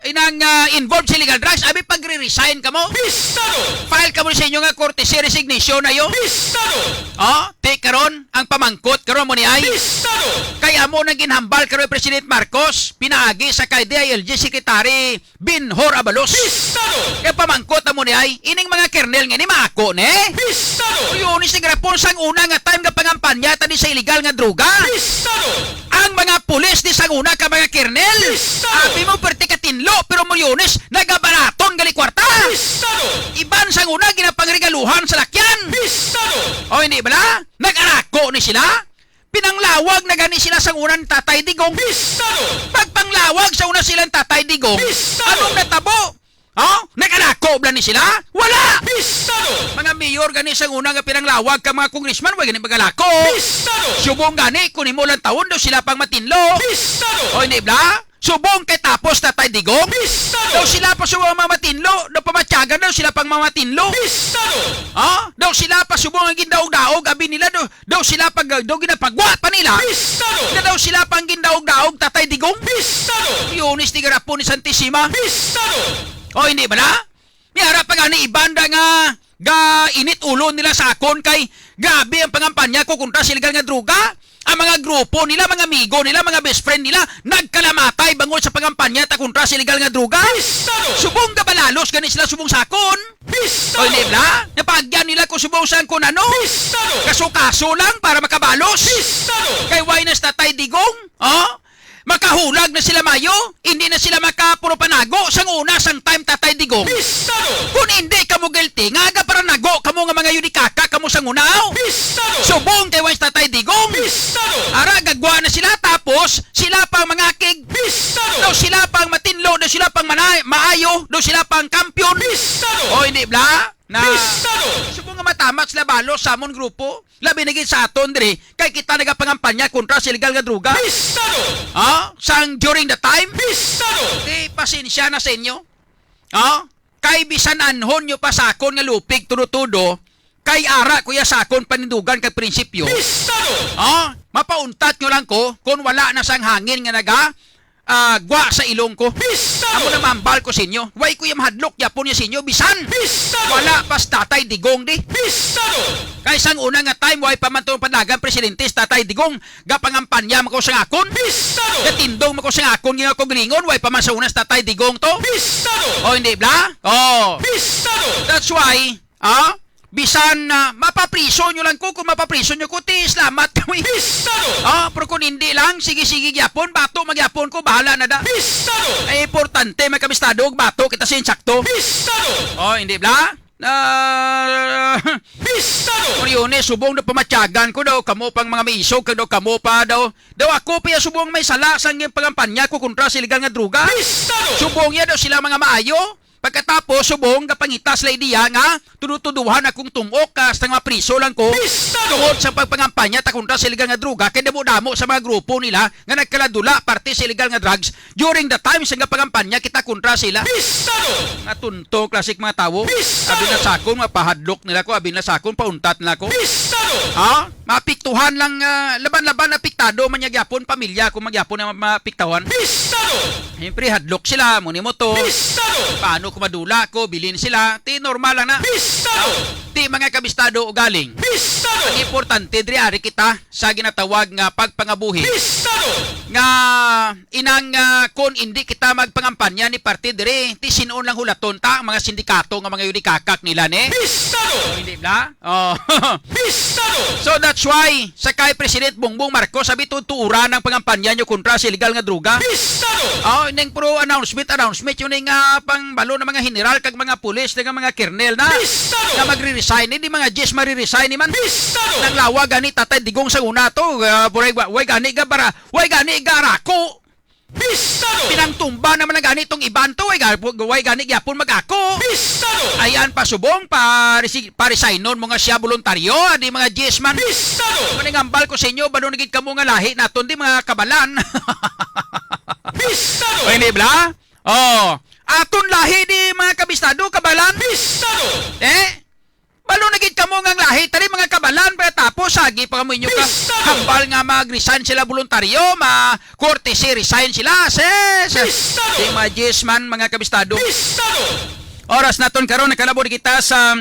inang, ah, involved sa illegal drugs, abi, pagre-resign kamo. Pistado! File kamo sa inyo nga courtesy resignation na yun. Pistado! Oh, ti karon, ang pamangkot karon mo ni ay. Pistado! Kay amo nang ginhambal karon ni President Marcos, pinaagi sa kay D I L G Secretary Binhor Abalos. Pistado! Kay pamangkot amo ni ay, ining mga kernel nga ni maako ni. Pistado! Uyo ni si Grapon sang una nga time nga pangampanya ta di sa illegal nga droga. Pistado! Ang mga pulis ni sang una ka mga kernel. Pistado! Abi mo, perti ka tinlo, pero Moriones, nagabaraton gali kwarta. Pistado! Iban sang una ginapangregaluhan sa lakyan. Pistado! O, hindi bala? Nag-arako ni sila? Pinanglawag na gani sila sang una ni Tatay Digong. Pistado! Pagpanglawag sa una sila ni Tatay Digong, Pistado! Anong natabo? Ha? Nag-alako ba ni sila? Wala! Pistado! Mga mayor gani sang una nga pinanglawag ka mga congressman, wala gani mag-alako. Pistado! Subong gani, kung imo lang taon daw sila pang matinlo. Pistado! O, hindi bla? Subong kay tapos Tatay Digong? Pistado! Daw sila pa subong ang mga matinlo, daw pamatyagan daw sila pang mga matinlo. Pistado! Ha? Daw sila pa subong ang gindaog-daog, abi nila daw, daw sila pag, daw ginapagwa pa nila. Pistado! Nga daw sila pang gindaog-daog, Tatay Digong? Pistado! Yunis ni Garapon ni Santisima? Pistado! O, hindi ba na? May ara pa gani iban da nga ga init ulo nila sa akon kay grabe ang pangampanya ko kontra sa illegal nga droga. Ang mga grupo nila, mga amigo nila, mga best friend nila, nagkalamatay bangod sa pangampanya ta kontra sa illegal nga droga. Pistado! Subong gabalalos gani sila subong sa akon. Pistado! O, hindi bla? Napaagyan nila ko subong sa kung ano. Pistado! Kaso-kaso lang para makabalos. Pistado! Kay why na sa Tatay Digong? Oh? Makahulag na sila mayo, hindi na sila makapuro panago sang una sang time Tatay Digong. Pistado! Kung hindi kamo guilty, nga aga para nago kamo nga mga yudikaka kamo sang una, aw? Pistado! Subong kay Vice Tatay Digong. Pistado! Ara, gagwa na sila, tapos sila pang mga akig. Pistado! Daw sila pang matinlo, daw sila pang manay-, maayo, daw sila pang kampiyon. Pistado! O, hindi, bla? Na Pistado! Subong nga matamat sila balo sa amon grupo. Labi na gid sa aton diri, kay kita nagapangampanya kontra sa illegal nga droga. Pistado! Ha? Sang during the time? Pistado! Di, pasensya na sa inyo. Oh? Kay bisan anhon nyo pa sa akon nga lupig tudo-tudo, kay ara ko ya sa akon panindugan kag prinsipyo. Pistado! Oh? Mapauntat nyo lang ko kung wala na sang hangin nga naga, ah, gwa sa ilong ko. Pistado! Amo na mambal ko sa inyo. Way ko ya mahadlok yapon ya sa inyo, bisan Pistado! Wala pa si Tatay Digong di. Pistado! Kay sang una nga time, way pa man to panagan presidente si Tatay Digong, gapangampanya man ko sa akon. Pistado! Gatindog man ko sa akon nga kaugalingon, way pa man sa una si Tatay Digong to. Pistado! O, hindi bla? Oh. Pistado! That's why, ah, bisan, ah, mapapriso nyo lang ko, kung mapapriso nyo ko, ti, salamat kami. Pistado! Ah, pero kung hindi lang, sige-sige gyapon, bato magyapon ko, bahala na da. Pistado! Ay, importante, may kabistado, og bato kita sa insakto. Pistado! Oh, hindi bla? Ah, Pistado! Kuryone, subong na pamatyagan ko daw, kamo pang mga maisog, kag daw kamo pa daw. Daw ako pa ya subong may sala sang pangampanya ko kontra sa illegal nga droga. Pistado! Subong ya daw sila mga maayo. Pagkatapos, subong, gapangita sila ideya nga tudo-tuduhan akong tumok, ah, sa nga priso lang ko. Pistado! Tungod sa pagpangampanya ta kontra sa illegal nga droga, kay damo-damo sa mga grupo nila nga nagkaladula parte sa illegal nga drugs during the time sa nga pangampanya kita kontra sila. Pistado! Nga tunto, klasik mga tawo. Pistado! Abi na sa akon, mapahadlok nila ko, abi na sa akon, pauntat nila ko. Pistado! Ha? Maapektuhan lang, ah, laban-laban apektado man niya gyapon, pamilya ko man gyapon ang maapektuhan. Pistado! Siyempre, hadlok sila, mo ni mo to. Pistado! Paano ko madula ko, bilin sila, ti normal lang na. Pistado! Ti mga kabistado ugaling. Pistado! Ang importante, diri ari kita sa ginatawag nga pagpangabuhi. Pistado! Nga inang, ah, kon indi kita magpangampanya ni parte diri, ti sin-on lang hulaton ta ang mga sindikato nga mga yudikakak nila ni. Pistado! O, hindi bla? Oh. Pistado! So that's why sa kay President Bongbong Marcos, sabi to, tuura ng pangampanya nyo kontra sa illegal nga droga. Pistado! Oh, ning pro announcement, announcement yun nga pang balo ng mga general kag mga pulis, ng mga kernel na. Pistado! Na magre-resign, hindi mga G S magre-resign ni man. Pistado! Nang lawa gani Tatay Digong sa una to, ah, buray, wa-, way gani ga bara, way gani garako. Pistado! Pinangtumba naman na gani tong iban to, way, ga-, way gani gyapon mag-ako. Pistado! Ayan pa subong, pa-resi-, pa-resignon mo nga siya voluntaryo, ah, di mga G S man. Pistado! Maningambal ko sa inyo, balo na gid kamo nga lahi naton, di mga kabalan. Pistado! O, hindi bla? Oh, aton lahi di mga kabistado, kabalan. Pistado! Eh? Balo na gid kamo nga ang lahi, tani mga kabalan, pa tapos sagi pa kamo inyo ka Pistado! Hambal nga mag-resign sila voluntaryo, ma-courtesy resign sila. Ses! Pistado! Di mga G S man, mga kabistado. Pistado! Oras naton karon, nakalabo na kita sa,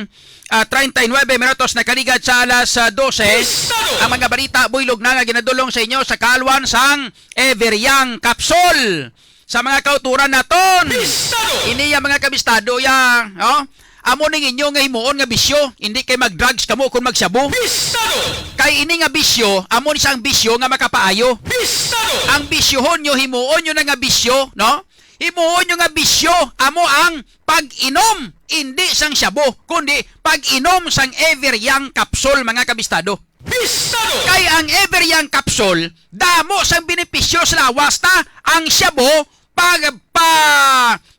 ah, treinta y nueve minutos nakaligad sa alas, ah, dose. Pistado! Ang mga balita buylog na nga ginadulong sa inyo sa kaalwan sang Ever Young Capsule. Sa mga kauturan naton. Pistado! Ini ya mga kabistado ya, oh. Amo ning inyo nga himuon nga bisyo, hindi kay mag-drugs kamo kung magshabu. Pistado! Kay ini nga bisyo, amo ni sang bisyo nga makapaayo. Pistado! Ang bisyohon nyo, himuon nyo na nga bisyo, no? Himuon nyo nga bisyo, amo ang pag-inom, hindi sang shabu, kundi pag-inom sang Ever Young Capsule, mga kabistado. Pistado! Kay ang Ever Young Capsule, damo sang benepisyo sa lawas ta, ang shabu, pag, pa,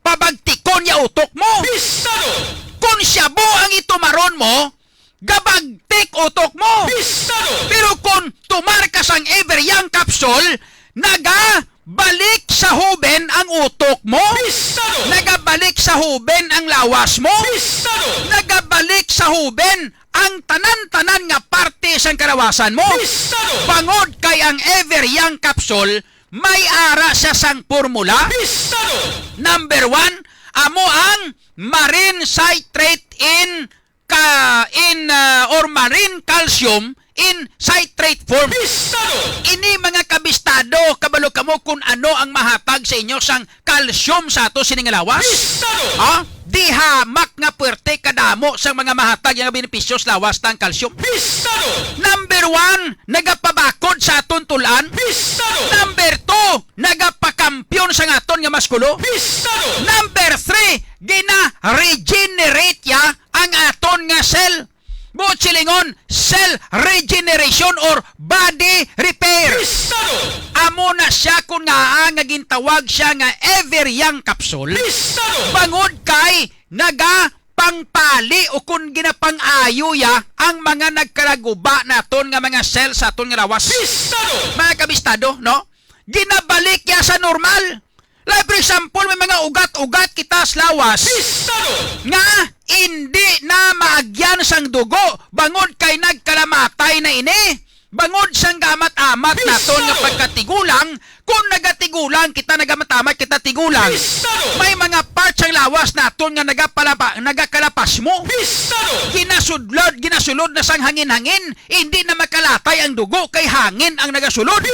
pabagtikon ya utok mo. Pistado! Kung shabu ang itumaron mo, gabagtik utok mo. Pistado! Pero kung tumar ka sang Ever Young Capsule, nagabalik sa huben ang utok mo. Pistado! Nagabalik sa huben ang lawas mo. Pistado! Nagabalik sa huben ang tanan-tanan nga parte sang kalawasan mo. Pistado! Bangod kay ang Ever Young Capsule may ara siya sang formula. Pistado! Number one, amo ang marine citrate in ka, in, ah, or marine calcium in citrate form. Pistado! Ini mga kabistado, kabalo kamo kung ano ang mahatag sa inyo sang calcium sa ato sini nga lawas? Pistado! Ha? Di hamak nga puwerte kadamo sang mga mahatag nga benepisyo sa lawas ta ang calcium. Pistado! Number one, nagapabakod sa aton tul-an. Pistado! Number two, nagapakampiyon sa aton nga maskulo. Pistado! Number three, gina-regenerate ya ang aton nga cell. Buot silingon, cell regeneration or body repair. Pistado! Amo na siya kun ngaa nga gintawag siya nga Ever Young Capsule. Pistado! Bangod kay nagapangpali o kun ginapang-ayo ya ang mga nagkalaguba naton nga mga cell sa aton nga lawas. Pistado! Mga kabistado, no? Ginabalik ya sa normal. Like, for example, may mga ugat-ugat kita sa lawas nga hindi na maagyan sang dugo bangod kay nagkalamatay na ini. Bangod sang gamat-amat naton nga pagkatigulang, kung nagatigulang kita, nagamat-amat kita tigulang, may mga part sang lawas naton nga nagapalapa-, nagakalapas mo. Ginasudlod, ginasulod na sang hangin-hangin, hindi na makalatay ang dugo kay hangin ang nagasulod.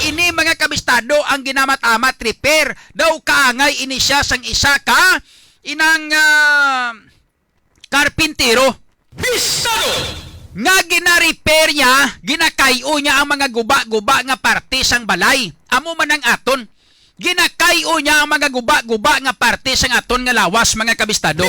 Ini, mga kabistado, ang ginamat-amat repair. Daw kaangay ini siya sang isa ka inang, ah, karpintero. Nga gina-repair niya, ginakay-o niya ang mga guba-guba nga parte sang balay. Amo man ang aton. Ginakay-o niya ang mga guba-guba nga parte sang aton nga lawas, mga kabistado.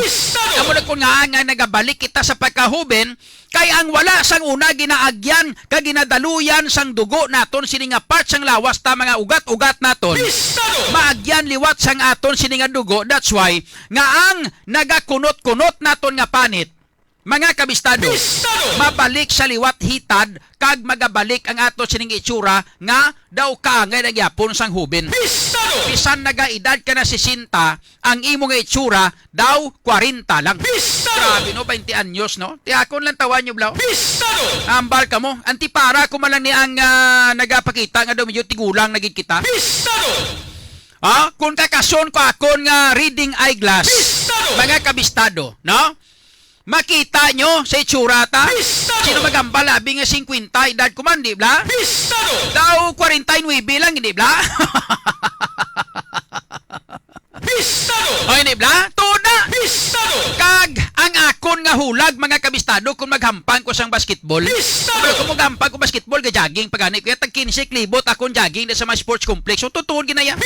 Amo na kun nga, nga nagabalik kita sa pagkahuben, kay ang wala sang una ginaagyan kag ginadaluyan sang dugo naton sini nga part sang lawas ta, mga ugat-ugat naton, maagyan liwat sang aton sini nga dugo. That's why nga ang nagakunot-kunot naton nga panit, mga kabistado, mabalik sa liwat hitad kag magabalik ang ato sining itsura nga daw kaangay na gyapon sang huben. Bisan nagaedad ka na sesenta, ang imo nga itsura daw kwarenta lang. Grabe, no? Baynte anyos, no? Ti akon lang tawa nyo, blaw. Ambal ka mo. Antipara ko man lang ni ang, ah, nagapakita nga daw medyo tigulang na gid kita. Ha? Kung kakason ko akon nga reading eyeglass, mga kabistado, no? Makita nyo sa itsura ta? Sino magambal, abi nga singkwenta edad ko man, di bla? Daw kwarenta y nuebe lang, di bla? Oy, di bla? Tuod na. Kag ang akon nga hulag, mga kabistado, kung maghampang ko sang basketball. Pero kung maghampang ko basketball, ga-jogging pa gani. Kaya tag kinse ka libot akon jogging na sa mga sports complex. So, tutuon ginaya.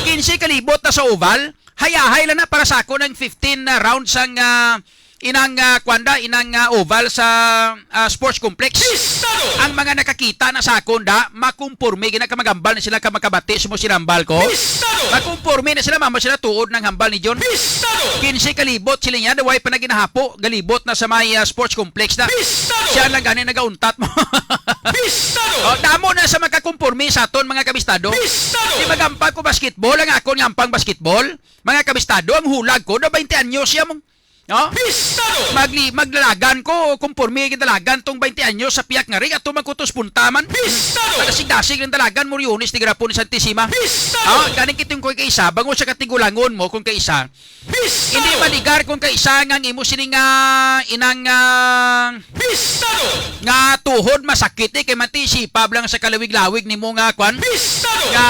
Kinse ka libot na sa oval. Hayahay lang na para sa akon ang fifteen na rounds ang, ah, inang, ah, kwanda, inang, ah, oval sa, ah, sports complex. Ang mga nakakita na sa akon, da, makumporme gina ka magambal na sila ka makabati sa mo sinambal ko. Makumporme na sila, mama sila tuod ng hambal ni John. Kinse ka libot sila niya, da, way pa na ginahapo, galibot na sa may, ah, sports complex na. Siya lang gani nagauntat mo. Oh, damo na sa makakumporme sa aton, mga kabistado. Di magampag ko basketball, ang akon nga ampang basketball. Mga kabistado, ang hulag ko, na baynte anyos siya mo. No? Magli-, maglalagan ko, kumporme gid dalagan tong baynte anyos sa piyak nga ring, ato magkutos puntaman. Padasig-dasig ng dalagan, Moriones, ni Garapon ni Santissima. Oh, ganing kiting ko kay isa, bango sa katigulangon mo kung kay isa. Hindi maligar kung kay isa nga ang imo sining, ah, inang, ah, nga tuhod masakit, eh, kay manti sipab lang sa kalawig-lawig nimo nga kwan. Nga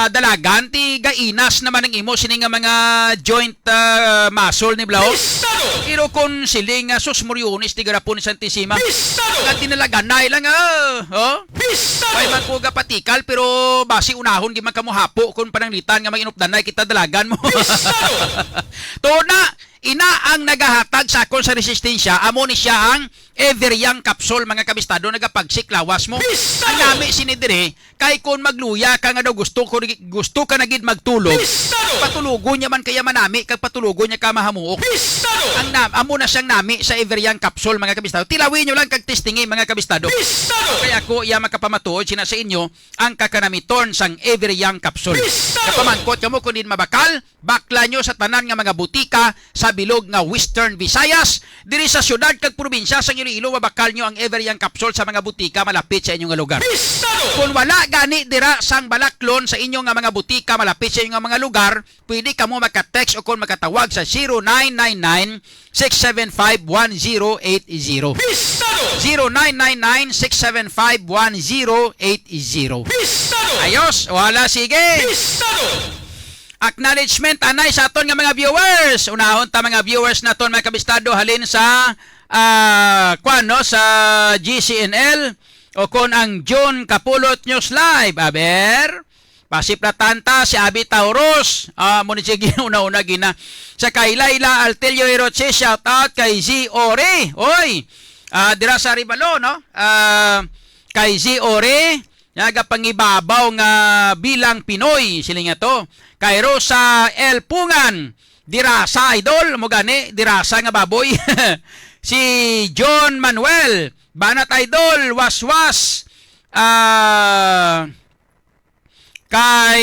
dalagan, ti gainas naman ang imo sini nga mga joint, ah, muscle ni Blau. Pero kung siling nga sus, Moriones, ti garapon ni Santissima. Nga dinalaganay lang, ah. Oh? May man ko gapatikal, pero basi unahon di man kamo hapo kung pananglitan nga mag-inupdanay kita dalagan mo. Tuod na, ina ang nagahatag sa akon sa resistensya, amo ni siya ang Ever Young Capsule, mga kabistado, nagapagsik lawas mo. Ang nami sini diri, kay kun magluya ka nga daw gusto ko, gusto ka na gid magtulog, patulogon niya man kaya manami, kag patulogon niya ka mahamuok. Ang nam-, amo na siyang nami sa Ever Young Capsule, mga kabistado. Tilawi nyo lang kag testingi, mga kabistado. Kay ako iya makapamatuod sina sa inyo ang kakanamiton sang Ever Young Capsule. Kapamangkot kamo kung din mabakal, bakla nyo sa tanan nga mga butika sa bilog nga Western Visayas. Diri sa syudad kag probinsya sang Iloilo, mabakal nyo ang Ever Young Capsule sa mga butika malapit sa inyo nga lugar. Kung wala gani dira sang Balaklon sa inyo nga mga butika malapit sa inyo nga mga lugar, pwede kamo maka-text o kung makatawag sa zero nine nine nine, six seven five, one zero eight zero. Zero nine nine nine, six seven five, one zero eight zero. Ayos, wala, sige. Acknowledgement anay sa aton nga mga viewers. Unahon ta, mga viewers naton, mga kabistado, halin sa, ah, kwan, no, sa G C N L o kon ang June Kapulot News Live. Aber, pasiplatan ta si Abi Tauros. Ah, mo ni sige, una-una gina. Sa kay Laila Altelio Hiroche, shout out kay Z Ore. Oy, ah, dira sa Ribalo, no? Ah, kay Z Ore, nagapangibabaw nga bilang Pinoy, siling nga to. Kay Rosa L Pungan, dirasa, idol, mo gani, dirasa nga baboy. Si John Manuel, banat, idol, waswas. Ah, kay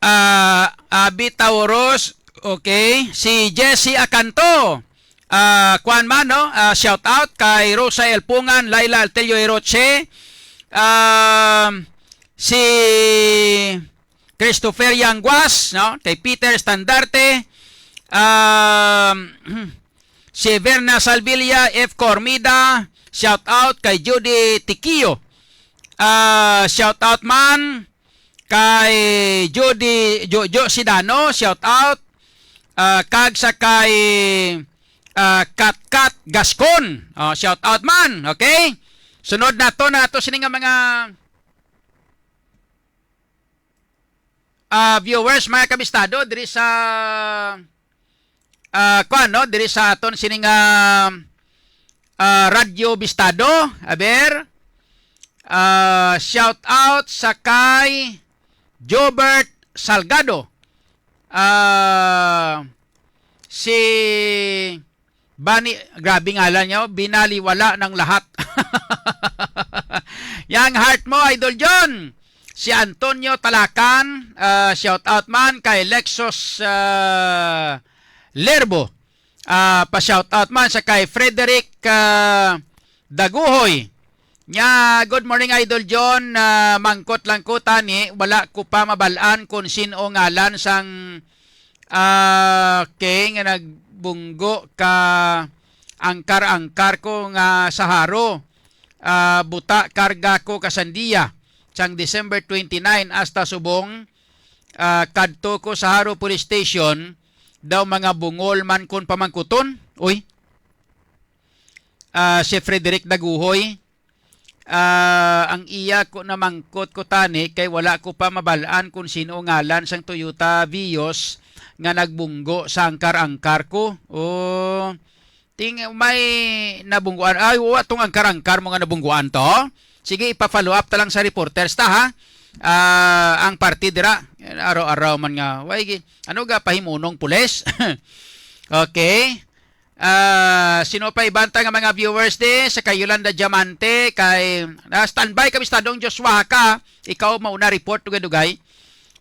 Ah, Abi Tauros, okay. Si Jesse Acanto, ah, kuwan man, no? Ah, shout out kay Rosa Elpungan, Laila Altelio Eroche, um, si Christopher Yanguas, no? Kay Peter Standarte, um, si Verna Salvilla, F Cormida, shout out kay Judy Tikio. Ah, shout out man kay Judy, Jojo Sidano, shout out. Ah, kag sa kay, ah, Katkat Gascon. Oh, shout out man, okay? Sunod nato na ato sini nga mga, ah, viewers, mga kabistado, diri sa, ah, kuwan, no? Diri sa aton sining, ah, ah, Radyo Bistado. Aber, ah, shout out sa kay Jobert Salgado. Ah, si Bani, grabe ngalan niya, oh, binaliwala ng lahat. Yang heart mo, Idol John. Si Antonio Talakan, ah, shout out man kay Lexus, ah, Lerbo. Ah, pa-shout out man sa kay Frederick, ah, Daguhoy. Nya, good morning, Idol John. Ah, mangkot lang ko tani, wala ko pa mabalaan kung sin-o ngalan sang, ah, okay, nga nagbunggo ka angkar-angkar ko nga sa haro. Ah, buta karga ko ka sandiya sang December twenty-nine hasta subong, ah, kadto ko sa Haro Police Station, daw mga bungol man kon pamangkuton. Uy. Ah, si Frederick Daguhoy, ah, ang iya ko namangkot ko tani kay wala ko pa mabalaan kung sino ngalan sang Toyota Vios nga nagbunggo sa angkar-angkar ko. Oh, ting may nabungguan. Ay, wa tong angkar-angkar mo nga nabungguan to. Sige, ipa-follow up ta lang sa reporters ta, ha. Ah, ang party dira, araw-araw man nga. Way gi-, ano ga pahimunong pulis? Okay. Ah, sino pa ibanta nga mga viewers di sa kay Yolanda Diamante, kay, ah, standby kami sa Tadong Joshua ka. Ikaw mauna report dugay-dugay.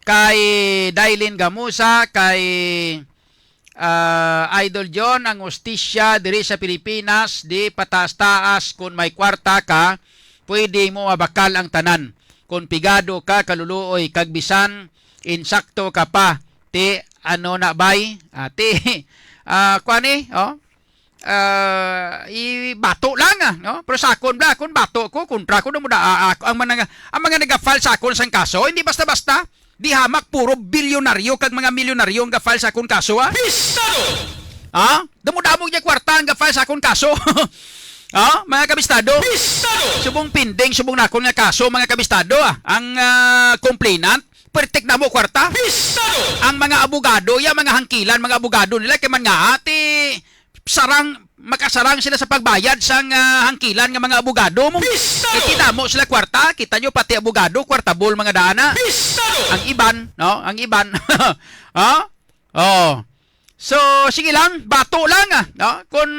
Kay Dailin Gamusa, kay, ah, Idol John, ang hustisya diri sa Pilipinas, di pataas-taas. Kung may kwarta ka, pwede mo mabakal ang tanan. Kung pigado ka, kaluluoy, kag bisan insakto ka pa, ti, ano na bay? Ah, ti, ah, kuwan ni, oh? Ah, ibato lang, ah, no? Pero sa akon bala, kung bato ko, kontra ko, damo da, ah, ah, ang mga, ang mga nagafal sa akon sang kaso, hindi basta-basta. Di hamak, puro bilyonaryo kag mga milyonaryo ang gafal sa akon kaso, ah. Pistado! Ah? Damo-damo niya kwarta ang gafal sa akon kaso. Ah, mga kabistado? Pistado! Subong pending, subong nakon nga kaso, mga kabistado, ah. Ang, ah, complainant, pertik damo kwarta. Pistado! Ang mga abogado, ya, mga hangkilan, mga abogado nila, kay man nga, ati, sarang, makasarang sila sa pagbayad sang, ah, hangkilan nga mga abogado mo. Pistado! Kay ti damo sila kwarta, kita nyo, pati abogado, kwartabol mga daana. Pistado! Ang iban, no? Ang iban. Ha? Oh. So, sige lang, bato lang, ah, no? Kung,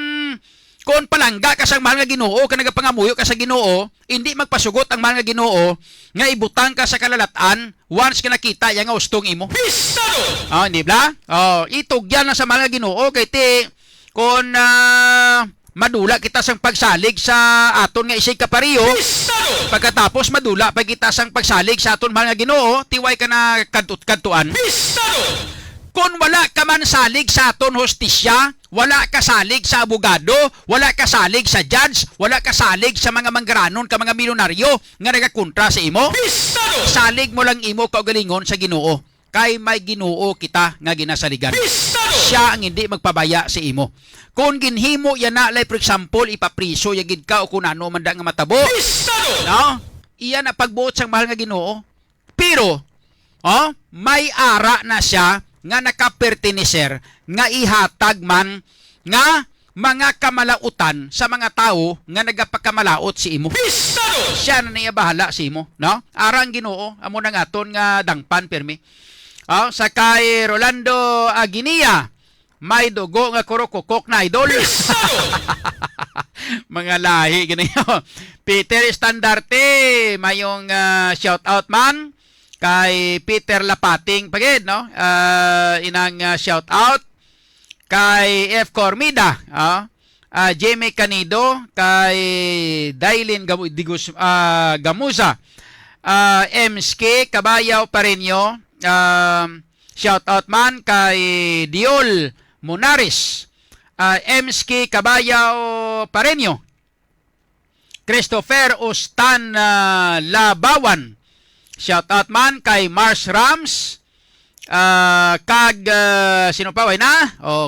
kung palangga ka sang mahal nga Ginoo, kag nagapangamuyo ka sa Ginoo, hindi magpasugot ang mahal nga Ginoo nga ibutang ka sa kalalat-an once nga nakita iya nga hustong imo. Pistado! Oh, hindi bala? Oh, itugyan lang sa mahal nga Ginoo kay ti kung, ah, madula kita sang pagsalig sa aton nga isigkapareho, Pistado! Pagkatapos madula pa kita sang pagsalig sa aton mahal nga Ginoo, ti way ka na kadtut-kadtuan. Pistado! Kon wala ka man salig sa aton hustisya, wala ka salig sa abogado, wala ka salig sa judge, wala ka salig sa mga manggaranon ka mga milyonaryo nga nagakontra sa imo. Pistado! Salig mo lang imo kaugalingon sa Ginoo, kay may Ginoo kita nga ginasaligan. Pistado! Siya ang hindi magpabaya sa imo. Kung ginhimo iya na, like, for example, ipapriso ya gid ka o kung ano man da nga matabo. Pistado! No? Iya na pagbuot sang mahal nga Ginoo. Pero, oh, may ara na siya nga nakaperteneser, nga ihatag man nga mga kamalautan sa mga tawo nga nagapakamalaut sa imo. Pistado! Siya na niya bahala sa imo, no? Ara ang Ginoo, amo na nga aton nga dangpan pirmi. Oh, sa kay Rolando Aguinia, may dugo nga kurukukok na, idol. Pistado! Mga lahi gini. Peter Estandarte, mayong, ah, shout out man. kay Peter Lapating pa gid, no? Ah, inang, ah, shout out kay F Cormida, ah, ah, Jimmy Canido, kay Dailin Gamu-, Digus-, ah, Gamuza, ah, M S K Kabayaw Pareño, um, shout out man kay Diol Monares, ah, M S K Kabayaw Pareño, Christopher Ustan, ah, Labawan. Shout out man kay Mars Rams. Ah, kag, ah, sino pa? Way na?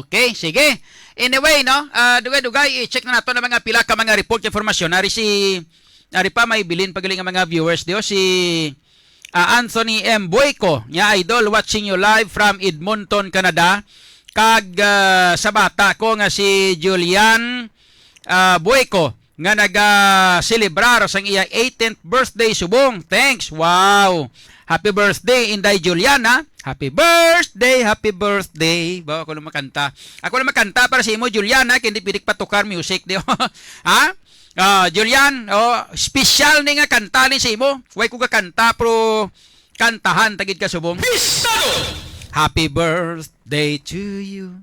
Okay, sige. Anyway, no, ah, dugay-dugay, i-check na nato ang mga pila ka mga report, informasyon. Nari si, nari pa, may bilin pagaling ang mga viewers diyo. Si, ah, Anthony M Buico, nga idol, watching you live from Edmonton, Canada. Kag, ah, sa bata ko nga si Julian, ah, Buico, nga naga-celebrar sang iya eighteenth birthday subong. Thanks. Wow. Happy birthday, Inday Juliana. Happy birthday, happy birthday. Ba, ako lang makanta. Ako lang makanta para sa imo, Juliana, kay hindi pwede patukar music, di ba? Ha? Ah, Julian, oh, special ni nga kanta ni sa imo. Way ko gakanta, pero kantahan tagid ka subong. Bisado! Happy birthday to you.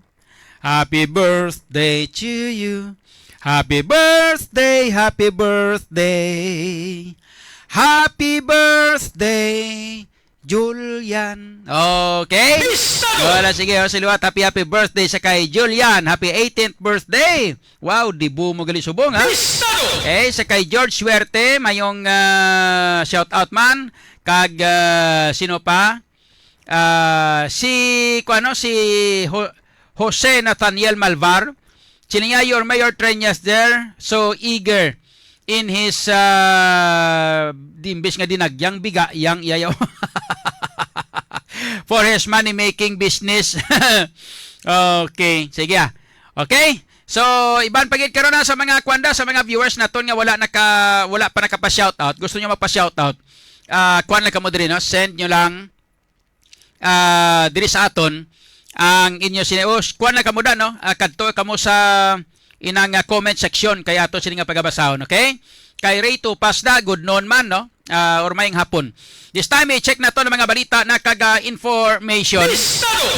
Happy birthday to you. Happy birthday, happy birthday. Happy birthday, Julian. Okay? Bisado! Wala, sige, oh, siluat. Happy, happy birthday sa kay Julian. Happy eighteenth birthday. Wow, dibu mo gali subong, ha? Bisado! Eh, sa kay George Suerte, mayong, ah, shout out man. Kag, ah, sino pa? Ah, si, kuano, si Ho-, Jose Nathaniel Malvar. Sini nga, "Your Mayor Treñas there, so eager in his, ah, di, imbis nga dinagyang, biga yang iyayaw." For his money-making business. Okay, sige, ah. Okay? So, iban pa gid karon na sa mga kwanda, sa mga viewers naton nga wala naka, wala pa nakapa-shoutout. Gusto nyo magpa-shoutout? Ah, kuan lang kamo diri, no? Send nyo lang, ah, diri sa aton ang inyo sini-, oh, kuan lang kamo da, no? Ah, kadto kamo sa inang, ah, comment section kay ato sini nga pagabasahon, okay? Kay Ray Tupas da, good noon man, no? Ah, or mayong hapon. This time, i-check nato ang mga balita na kag, ah, information.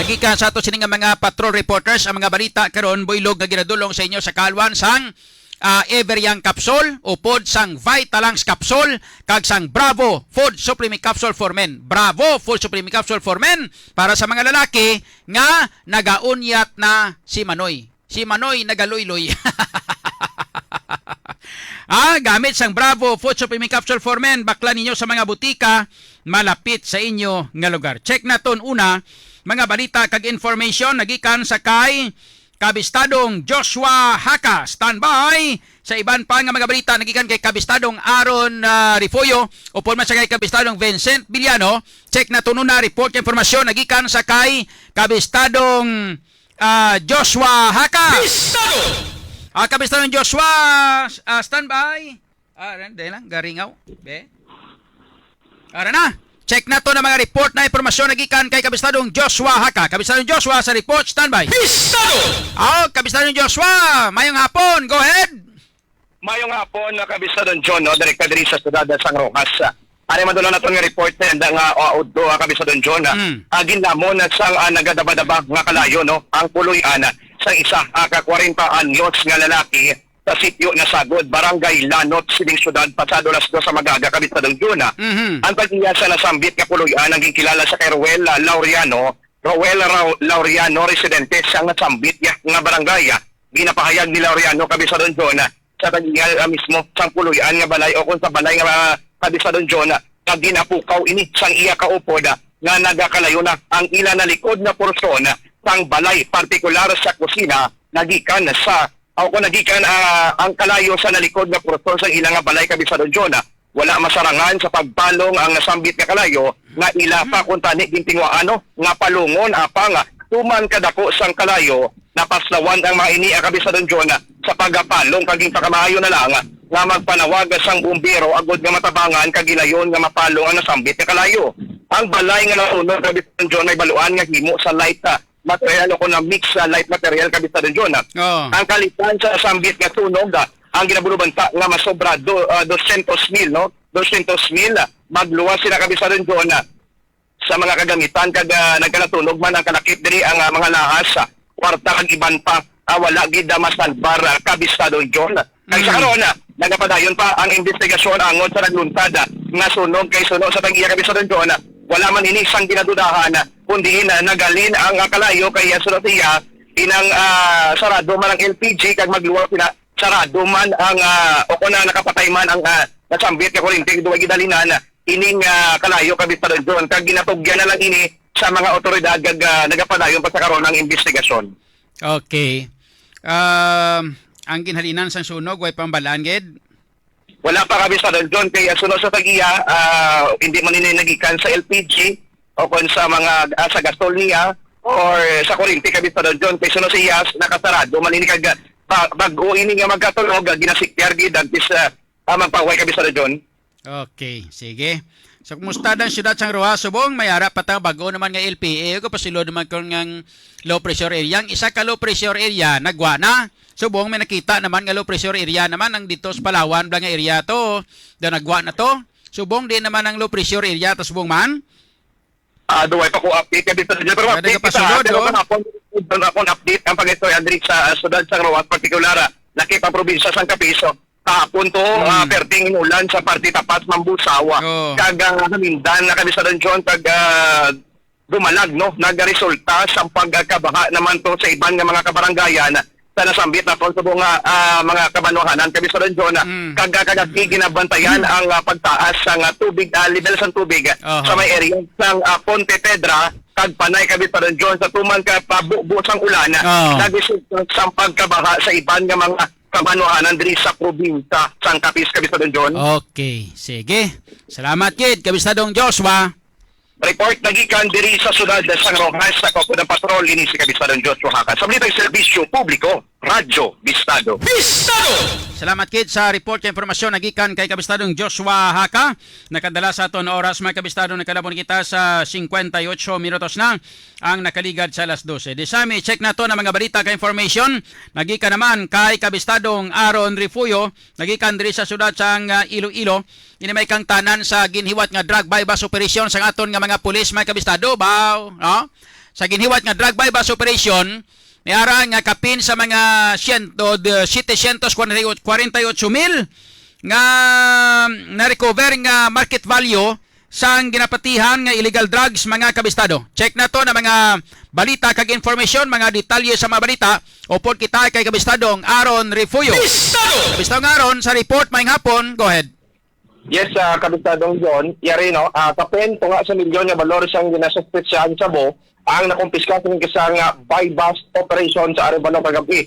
Nagikan sa ato sini nga mga patrol reporters ang mga balita karon, builog nga ginadulong sa inyo sa kaalwan sang, ah, Everyang Capsule, upod sang Vitalangs Capsule, kag sang Bravo Food Supplement Capsule for Men. Bravo Food Supplement Capsule for Men para sa mga lalaki nga nagaunyat na si Manoy. Si Manoy nagaluyloy. Ah, gamit sang Bravo Food Supplement Capsule for Men, bakla ninyo sa mga butika malapit sa inyo nga lugar. Check naton una, mga balita kag information nagikan sa kay Kabistadong Joshua Haka. Standby. Sa iban pa nga mga balita nagikan kay Kabistadong Aaron, ah, Refugio, upod man sa kay Kabistadong Vincent Villano. Check naton una, report, informasyon nagikan sa kay Kabistadong ah, Joshua Haka. Bisado! Ah, Kabistadong Joshua, ah, standby. Ah, ren, dali lang, garingaw. Be. Ara na. Check naton ang mga report na impormasyon nagikan kay Kabistadong Joshua Haka. Kabistadong Joshua sa report, standby. Bisado! Ah, Kabistadong Joshua, mayong hapon. Go ahead. Mayong hapon, ah, Kabistadong John, no? Direkta diri sa siyudad sang Roxas. Ari madula naton nga report, eh, nga, ah, udto, ah, Kabistadong John, ah, Mm. ah, ginlamon na sang, ah, nagadabadaba nga kalayo, no? Ang puloy-an, ah, sang isa, ah, ka kwarenta anyos nga lalaki sa sitio Nasagod, Barangay Lanot, sining siyudad, pasado alas dos sa magaga, Kabistadong John, ah. Mhm. Ang tag-iya sa nasambit nga puloy-an ang ginkilala sa kay Roel, ah, Laureano, Roel Rau-, Laureano, residente sa nasambit nga, nga barangay, ah. Ginapahayag ni Laureano, Kabistadong John, ah, sa tag-iya, ah, mismo sang puloy-an nga balay o kung sa balay nga, ah, Kabistadong John, ah, nga ginapukaw ini sang iya kaupod, ah, nga nagakalayo na ang ila nalikod nga porsyon, ah, sang balay, partikular sa kusina, nagikan sa, o kung nagikan, ah, ang kalayo sa nalikod nga porsyon sang ila nga balay, Kabistadong John, ah. Wala masarangan sa pagpalong ang nasambit nga kalayo nga ila pa kuntani gintinguhaan, no, nga palungon, apang tuman kadako sang kalayo, napaslawan ang mga ini, ah, Kabistadong John, sa pagapalong kag ginpakamaayo na lang nga magpanawag sang bumbero agod nga matabangan kag gilayon nga mapalong ang nasambit nga kalayo. Ang balay nga nasunog, Kabistadong John, may baluan nga himo sa light, ah, material o kon mix sa light material, Kabistadong John, ah. Oh. Ang kalitan sa sambit nga sunog, ah, ang ginabulubanta nga masobra do, ah, dosyentos mil, no? Dosyentos mil, ah, magluwas sila, Kabistadong John, ah, sa mga kagamitan kag, ah, nagkalasunog man ang kalakip diri ang, ah, mga lahas, ah, kwarta kag iban pa, ah, wala gid, ah, masalbar, ah, Kabistadong John. Kag sa Mm. karon, ah, nagapadayon pa ang imbestigasyon angot sa nagluntad, ah, nga sunog kay suno sa tag-iya Kabistadong John, ah, wala man ini sang ginadudahan, ah, kun diin, ah, nagalin ang, ah, kalayo kay, ah, suno siya inang, ah, sarado man ang L P G kag magluwas sila sarado man ang, ah, o kung na nakapatay man ang, ah, nasambit nga kuryente, duwa gidalinan ining, ah, kalayo Kabistadong John kag ginatugyan na lang ini sa mga awtoridad kag, ah, nagapadayon pa sa karon ang imbestigasyon. Okay. Um, ang ginhalinan sang sunog way pambalaan gid? Wala pa Kabistadong John kay, ah, suno sa tag-iya, ah, hindi man ini nagikan sa L P G o kon sa mga, ah, sa gasol niya or sa kuryente Kabistadong John kay suno siya nakasarado man ini kag, ah, ba-, bag-o ini nga magkatulog, ah, ginasikir gid antes, ah, ah, magpahuway Kabistadong John. Okay, sige. So, kumusta ang siyudad sang Roxas subong? May ara pa ta bag-o naman nga L P A. Ako pasulod naman ko nga low pressure area. Ang isa ka low pressure area, nagwa na. Subong may nakita naman nga low pressure area naman ang dito sa Palawan, bla nga area to. Da nagwa na to. Subong di naman ang low pressure area ta subong man. Ah, duway pa ko update Kabistadong John. Pero Kada update kita, kapasulod, pero oh. Kan akon, kan akon update ang pag-istorya diri sa, ah, siyudad sang Roxas, partikular, ah, lakip ang probinsya sang Capiz. Kahapon to, Hmm. ah, perting inulan sa parte tapat Mambusawa. Oh. Kag, ah, namindan na Kabistadong John kag, ah, dumalag, no, nagaresulta sang pagkabaha naman to sa iban nga mga kabarangayan sa nasambit naton subong nga, ah, mga kabanwahanan Kabistadong John, ah, Mm. kag, ah, kagati ginabantayan ang, ah, pagtaas sang, ah, tubig, ah, level sang tubig Aha. sa may area sang, ah, Ponte Pedra kag Panay Kabistadong John sa tuman ka pabubo sang ulan, ah, Oh. nagaresulta sang pagkabaha sa iban nga mga kabanwahanan diri sa probinsya sang Capiz Kabistadong John. Okay, sige. Salamat gid, Kabistadong Joshua. Report nagikan diri sa siyudad sang Roxas, sa Kaupod ng Patrol, ini si Kabistadong Joshua Haka. Sa Balitang Serbisyo Publiko, Radyo Bistado. Bistado! Salamat gid sa report kag impormasyon nagikan kay Kabistadong Joshua Haka. Nakadala sa aton oras, mga kabistado, nakadabon kita sa singkwenta y ocho minutos na ang nakaligad sa alas dose. Di sa mi, check nato na mga balita kag information. Nagikan naman kay Kabistadong Aaron Refugio, nagikan diri sa siyudad sang, ah, Iloilo. Ini may kangtanan sa ginhiwat nga drug buy-bust operation sang aton nga mga pulis, mga kabistado, baw, no? Sa ginhiwat nga drug buy-bust operation, may ara nga kapin sa mga siyento, de, setecientos cuarenta y ocho mil nga na-recover nga market value sang ginapatihan nga illegal drugs, mga kabistado. Check nato na mga balita kag information, mga detalye sa mga balita. Upod kita kay Kabistadong Aaron Refugio. Bistado! Kabistadong Aaron, sa report, maayong hapon. Go ahead. Yes, ah, Kabistadong John, yari, no? Ah, kapin tunga sa milyon nga balor sang ginasuspetsahan shabu ang nakumpiska sa isa nga buy-bust operation sa Arevalo kagab-i.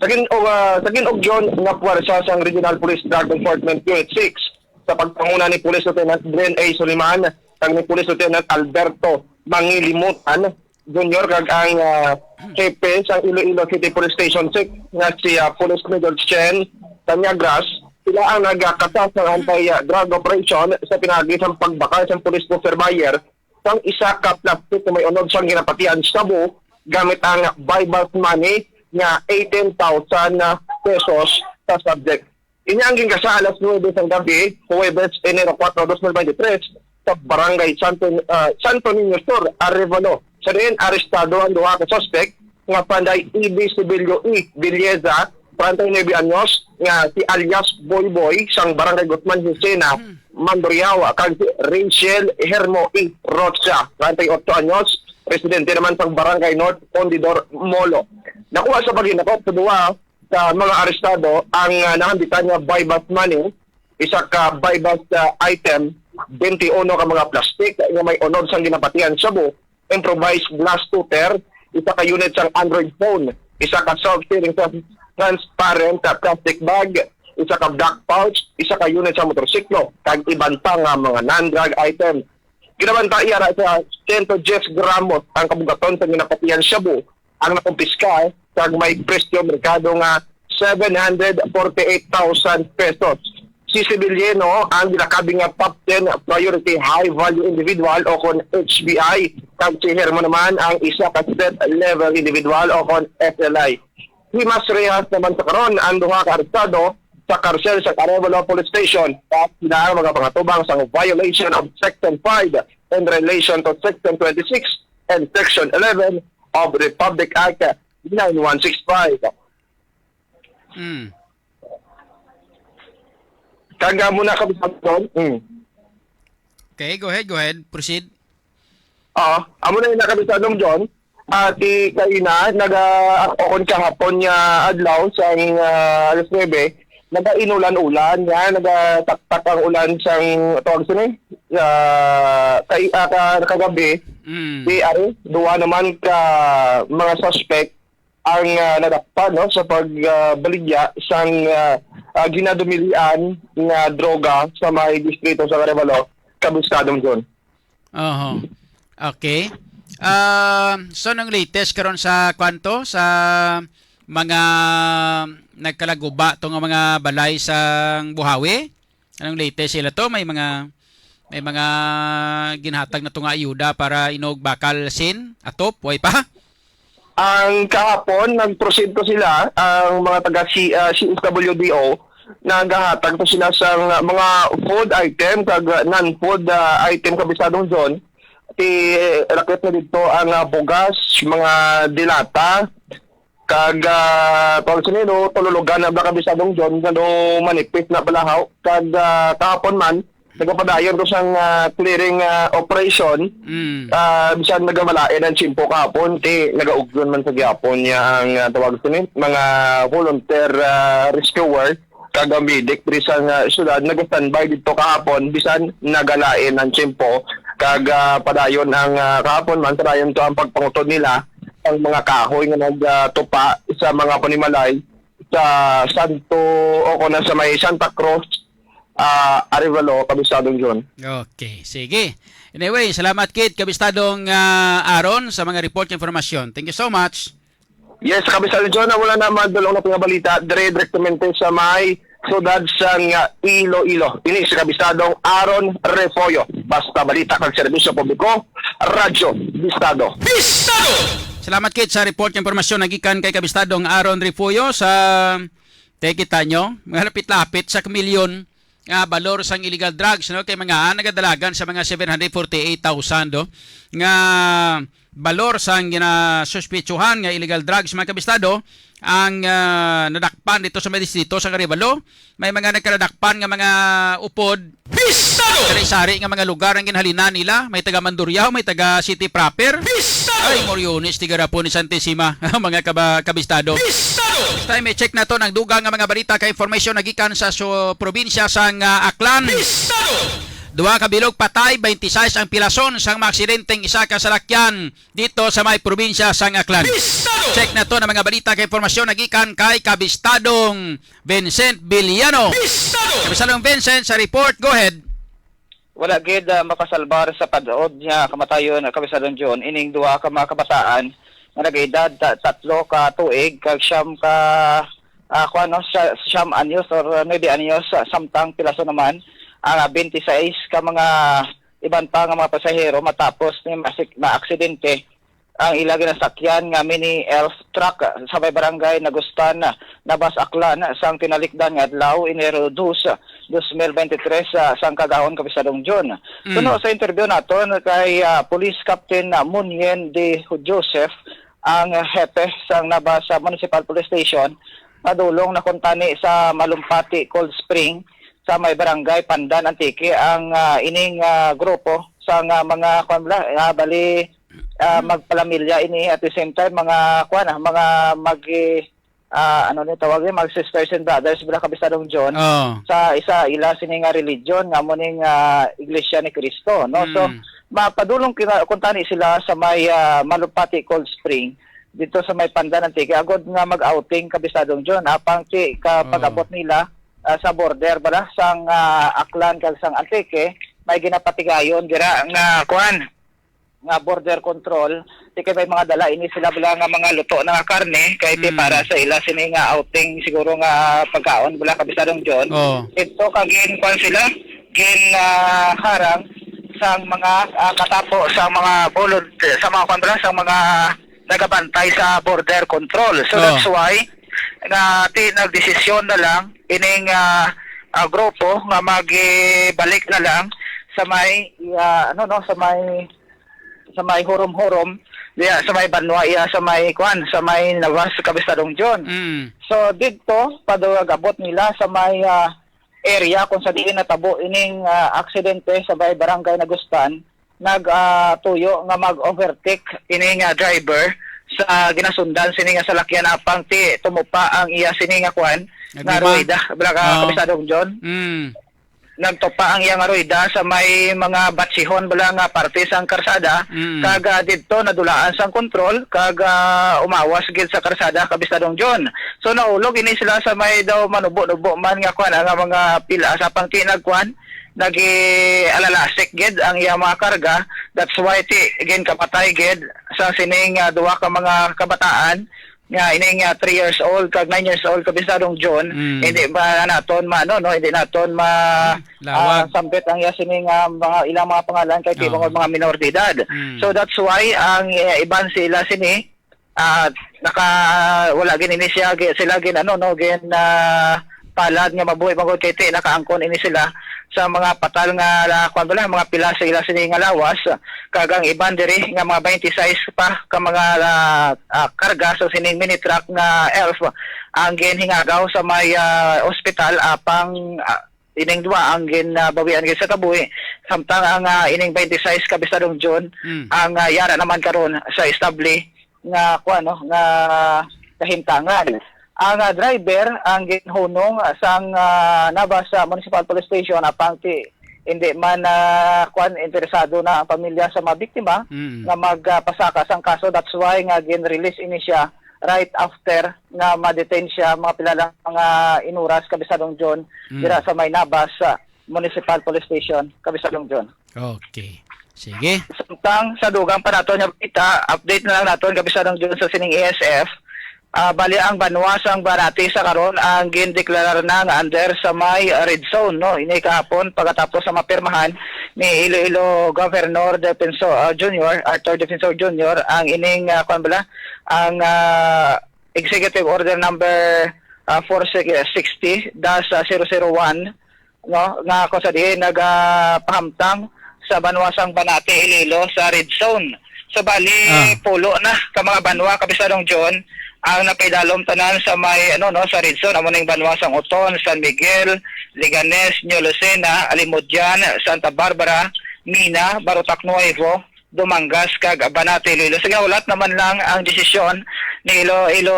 Sa gin-, o, ah, sa gin-ugyon nga puwersa sang Regional Police Drug Enforcement Unit six, sa pagpanguna ni Police Lieutenant Glenn A. Soliman kag ni Police Lieutenant Alberto Mangilimutan, Junior kag ang, ah, hepe sang Iloilo City Police Station six nga si, ah, Police Major Chen Tanyagras, sila ang nagakasas sang anti-drug operation sa pinaagi sang pagbakal sang police booster buyer sang isa ka plastic nga may unod sang ginapatihan shabu gamit ang buy-bust money nga eighteen thousand pesos sa subject. Ini ang gingkasa alas nuebe sang gabi, Huwebes, Enero kuwatro, dos mil bente tres, sa Barangay Santo, ah, Santo Niño Sur, Arevalo. Sa diin, arestado ang duha ka suspek nga panday Ibi Sibilyo E. Villeza, treinta y nueve anyos, nga si alias Boy Boy, sang Barangay Guzman Josena, Mandurriao, kag si Rachel Hermo E. Rocha, treinta y ocho anyos, residente naman sang Barangay North Fundidor, Molo. Nakuha sa paghinakot sa duha, sa mga arestado ang, ah, nahambitan nga buy-bust money, isa ka buy-bust, ah, item, twenty-one ka mga plastic nga may unod sang ginapatihan shabu, improvised blastooter, isa ka unit sang Android phone, isa ka self-sealing trans-, transparent, ah, plastic bag, isa ka black pouch, isa ka unit sa motorsiklo, kag iban pa nga mga non-drug item. Ginabantay ara sa sento diyes gramos ang kabugaton sa ginapatihan shabu ang nakumpiska, kag may presyo merkado nga seven hundred forty-eight thousand pesos. Si Sibiliano ang ginakabig nga top ten priority high value individual o kon H V I, kag si Hermo naman ang isa ka state level individual o kon S L I. Himas-rehas naman sa karon ang duha ka arestado sa karsel sa Arevalo Police Station, kag sila ang magapangatubang sang violation of Section five in relation to Section twenty-six and Section eleven of Republic Act nine one six five. Mm. Kag amo na, Kabisado John. Mm. Okay, go ahead, go ahead. Proceed. Ah, amo na yung, Kabisado John. Ah, ti kaina, naga, o kon kahapon nga adlaw, sang, ah, alas nuebe, nagainulan-ulan nga, nagataktak ang ulan sang, tawag sini, ah, kay, ah, ka-, kagabi, Mm. di ari, duwa naman ka mga suspect ang, ah, nadakpan, no, sa pagbaligya sang, ah, ah, ginadumilian nga droga sa may distrito sa Arevalo, Kabisado John. Oho. Okay. Ah, so, anong latest karon sa kwanto sa mga nagkalaguba to nga mga balay sa Buhawi? Anong latest sila to? May mga, may mga ginhatag na to nga ayuda para inog bakal sin atop, way pa? Ang kahapon, nag-proceed to sila, ang mga taga C, ah, C S W D O, nagahatag to sila sa mga, mga food item kag non-food, ah, item, Kabisado John. Ti, rakit na dito ang, ah, bugas, mga dilata, kag, ah, tawag sini, no, tululugan na ba, Kabisado John, nga no, manipis na balahaw. Kag, ah, kahapon man, nagapadayon ko sang, ah, clearing, ah, operation. Mm. Ah, bisan nagamalain ang tiyempo kahapon, ti nagaugyon man sa gihapon niya ang, ah, tawag sini, mga volunteer, ah, rescuer kag ang medic diri sa, ah, syudad nag-standby dito kahapon, bisan nagalain ang tiyempo. Kag, ah, padayon ang, ah, kahapon man, padayon to ang pagpangutod nila ang mga kahoy nga nagtupa sa mga panimalay sa Santo, o kung sa may Santa Cruz, ah, Arevalo, Kabisado John. Okay, sige. Anyway, salamat kit, Kabistadong, ah, Aaron, sa mga report nga informasyon. Thank you so much. Yes, Kabisado John, wala na madulong na nga balita. Dire direktamente sa may sudad sang, ah, Iloilo. Ini si Kabistadong Aaron Refollo. Basta balita kag serbisyo publiko, Radyo Bistado. Salamat kit sa report nga impormasyon nagikan kay Kabistadong Aaron Refollo sa, te, kita nyo, mga lapit-lapit sa milyon nga balor sang illegal drugs, no? Kay mga nagadalagan sa mga seven hundred forty-eight thousand, do, nga balor sang ginasuspetsuhan nga illegal drugs, mga kabistado, ang, ah, nadakpan dito sa may distrito sa Arevalo. May mga nagkaladakpan nga mga upod. Sari-sari nga mga lugar ang ginhalinan nila. May taga Mandurriao, may taga City Proper. Ay, Moriones, tiga Rapo ni Santisima, mga kaba-, kabistado. Time, i-check naton ang dugang nga mga balita kay information nagikan sa su-, probinsya sang, ah, Aklan. Duha ka bilog patay, twenty-six ang pilason sang maaksidenteng isa ka salakyan dito sa may probinsya sang Aklan. Check naton ang mga balita kay impormasyon nagikan kay Kabistadong Vincent Villano. Kabistadong Vincent, sa report, go ahead. Wala gid, ah, makasalbar sa padayon nga kamatayon, Kabistadong John, ining duha ka mga kabataan nga nag-edad ta-, tatlo ka tuig kag siyam ka, ah, kuwan, no, siya-, siyam anyos or nuebe anyos, ah, samtang pilason naman ang, ah, twenty-six ka mga iban pa nga mga pasahero matapos ni masik-, maaksidente ang ila ginasakyan nga mini elf truck sa may barangay Nagustan, Nabas, Aklan, sang tinalikdan nga adlaw, Enero dos, dos mil bente tres, ah, sang kagahon, Kabistadong John. Suno sa interview naton kay, ah, Police Captain, ah, Munyen D. Joseph, ang hepe sang Nabas, ah, Municipal Police Station, padulong na kuntani sa Malumpati Cold Spring sa may barangay Pandan, Antique, ang, ah, ining, ah, grupo sang, ah, mga, kuwan bala, ah, bali, ah, magpalamilya ini, at the same time, mga, kuwan, ah, mga mag, ah, ano ni tawag ni, mag sisters and brothers bala, Kabistadong John, Oh. sa isa ila sini nga religion nga amo ning, ah, Iglesia ni Cristo, no? So, Mm. mapadulong kina-, kuntani sila sa may, ah, Malumpati Cold Spring dito sa may Pandan, Antique, agod nga mag-outing, Kabistadong John, apang ti ka Oh. pag-abot nila, ah, sa border bala sang, ah, Aklan kag sang Antique, may ginapatigayon dira nga, kuan, nga border control. Ti kay may mga dala ini sila bala nga mga luto na nga karne, kay ti Mm. para sa ila sini nga outing siguro nga pagkaon bala, Kabistadong John. Oh. Ito kagin kuan sila, gin, ah, harang sang mga, ah, katapo sa mga bulod, sa mga kuan bala, sa mga nagabantay sa border control. So, Oh. that's why nga ti nagdesisyon na lang ining, ah, ah, grupo nga magbalik na lang sa may, iya, ano, no, sa may, sa may Hurom-Hurom, iya, sa may banwa, iya, sa may, kuan, sa may Navas, Kabistadong John. Mm. So, dito, padulagabot nila sa may, ah, area kung sa diin natabo ining, ah, aksidente sa may Barangay Nagustan, nag, ah, tuyo nga mag-overtake ining, ah, driver sa ginasundan sini nga salakyan, apang ti tumupa ang iya sini nga kuan, nga Nagbiba? Rueda, bala ka, Ah. Kabistadong John. Mm. Nagtupa ang iya nga rueda sa may mga batsihon bala nga parte sang karsada, Mm. kag, ah, didto nadulaan sang kontrol, kag, ah, umawas gid sa karsada, Kabistadong John. So, nahulog ini sila sa may daw manubo-nubo man nga kuan, nga mga pila sa pangtinag kuan, nag-alalasik gid ang iya mga karga. That's why ti, ginkamatay gid sa sining, ah, duha ka mga kabataan nga ining, ah, three years old kag nine years old, Kabistadong John, Mm. hindi ba naton ma-, ano, no, hindi naton ma-, Mm, lawag. ah, sambit ang iya sining, ah, mga ilang mga pangalan kay ti Oo. mga, mga minor de edad. Mm. So that's why ang, eh, iban sila sini, ah, naka, wala gid ini siya, gi-, sila gin, ano, no, gin, ah, palad nga mabuhi man gud kay ti nakaangkon ini sila sa mga patal nga, ah, kuwan bala, mga pila sa ila sini nga lawas, kag ang iban diri nga mga twenty-six pa ka mga, ah, ah, karga sa sining mini truck nga elf ang ginhingagaw sa may, ah, ospital, apang, ah, ining duwa ang ginabawian gid sa kabuhi, samtang ang, ah, ining twenty-six, Kabistadong John, Mm. ang, ah, yara naman karon sa estable nga, kuwan, no, nga kahimtangan. Ang, ah, driver ang ginhunong, ah, sang, ah, Navas, ah, Municipal Police Station, apang ti-, hindi man, ah, kuwan, interesado na ang pamilya sa mga biktima Mm. nga magpasaka sang kaso. That's why nga gin-release ini siya right after nga ma-detain siya mga pila lang mga inuras, Kabistadong John, Mm. dira sa may Navas, ah, Municipal Police Station, Kabistadong John. Okay. Sige. Samtang sa dugang pa naton nga balita, update na lang naton, Kabistadong John, sa sining A S F. Ah, bali ang banwa sang Banati sa karon ang gindeklarar na nga under sa may red zone, no? Ini kahapon pagkatapos sa mapirmahan ni Iloilo Governor Defensor, ah, Junior, Arthur Defensor Junior, ang ining, ah, kuwan bala, ang, ah, Executive Order number, ah, four sixty dash zero zero one, no, nga kung sa diin nagapahamtang sa banwa sang Banati, Iloilo sa red zone. So bali, Ah. pulo na ka mga banwa, Kabistadong John, ang napaidalom tanan sa may, ano, no, sa red zone. Amo ning banwa sang Oton, San Miguel, Leganes, New Lucena, Alimodian, Santa Barbara, Mina, Barotac Nuevo, Dumangas kag Banati, Iloilo. Sa ginahulat naman lang ang desisyon ni Iloilo,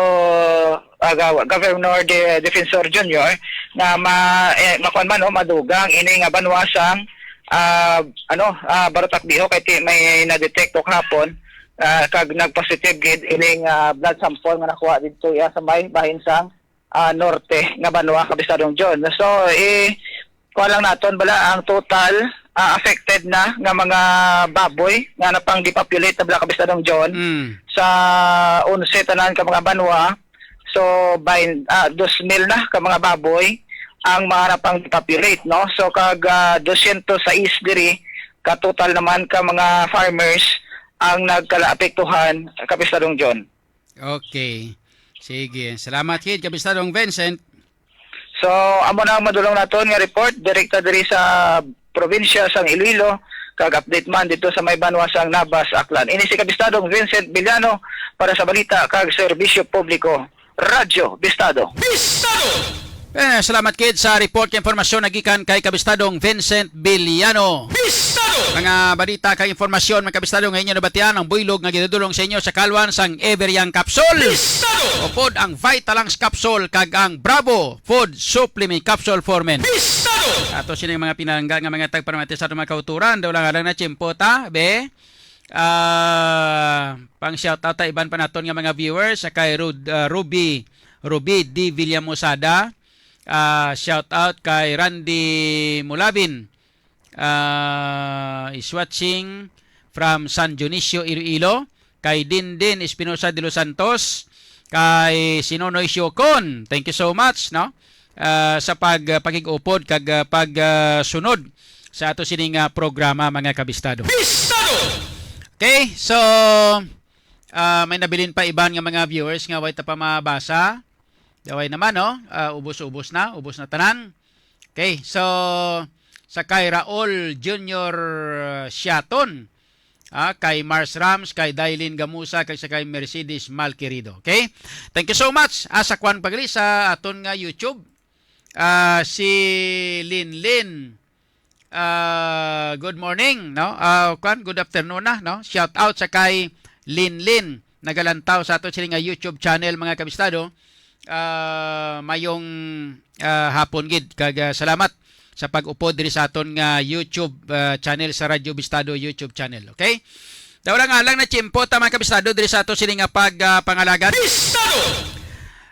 ah, Gaw-, Governor De-, Defensor Junior nga ma-, eh, makuan man, no, madugang ini nga banwa sang, ah, ano, ah, Barotac Viejo kay ti-, may na-detect ko kahapon, ah, kag nag-positive gid ining, ah, blood sample nga nakuha didto iya sa may bahin sang ah, norte nga banwa, Kabistadong John. So, i-, kuha lang naton bala ang total, ah, affected na nga mga baboy nga napang-depopulate na bala, Kabistadong John, Mm. sa onse tanan ka mga banwa. So, by, ah, dos mil na ka mga baboy ang mga napang-depopulate, no? So, kag, ah, dosyentos sais diri ka total naman ka mga farmers ang nagkalaapektuhan, Kabistadong John. Okay. Sige. Salamat gid, Kabistadong Vincent. So, amo na ang madulong naton nga report, direkta diri sa probinsya sang Iloilo, kag update man dito sa may banwa sang Nabas, Aklan. Ini si Kabistadong Vincent Villano para sa balita kag serbisyo publiko, Radyo Bistado. Bistado! Eh, salamat gid sa report kag impormasyon nagikan kay Kabistadong Vincent Villano. Bistado! Mga balita kag impormasyon, mga kabistado, nga inyo nabatian, ang buylog nga ginadulong sa inyo sa kalwan sang Ever Young Capsule. Bistado! Upod ang Vitalux Capsule kag ang Bravo Food Supplement Capsule for Men. Bistado! Ato sini mga pinalangga nga mga tagparamati sa atong mga kauturan. Daw lang, alang na tiyempo ta, be. Ah, pang shout out ta iban pa naton nga mga viewers, sa kay Rud-, ah, Ruby, Ruby D Villamosada. Ah, shout out kay Randy Mulabin. Ah, is watching from San Dionisio, Iloilo. Kay Dindin Espinosa de los Santos, kay Sinonoy Siocon. Thank you so much, no? Ah, sa pag, ah, pakig-upod kag, ah, pag, ah, sunod sa ato sining, ah, programa, mga kabistado. Bistado! Okay, so, ah, may nabilin pa iban nga mga viewers nga way ta pa mabasa. Daway naman, no? Ah, ubos-ubos na, ubos na tanan. Okay, so, sa kay Raul Junior Siaton, ah, kay Mars Rams, kay Dailin Gamusa, kag sa kay Mercedes Malquerido. Okay? Thank you so much. Asa kwan pagali sa aton nga YouTube. Ah, si Linlin. Ah, good morning, no? Ah, kwan, good afternoon na, no? Shout out sa kay Linlin. Nagalantaw sa ato sini nga YouTube channel, mga kabistado. Ah, mayong, ah, hapon gid, kag, ah, salamat sa pag-upod diri sa aton nga YouTube, ah, channel, sa Radyo Bistado YouTube channel, okay? Daw lang alang na tiyempo ta, mga kabistado, diri sa ato sini nga pag, ah, pangalagad. Bistado!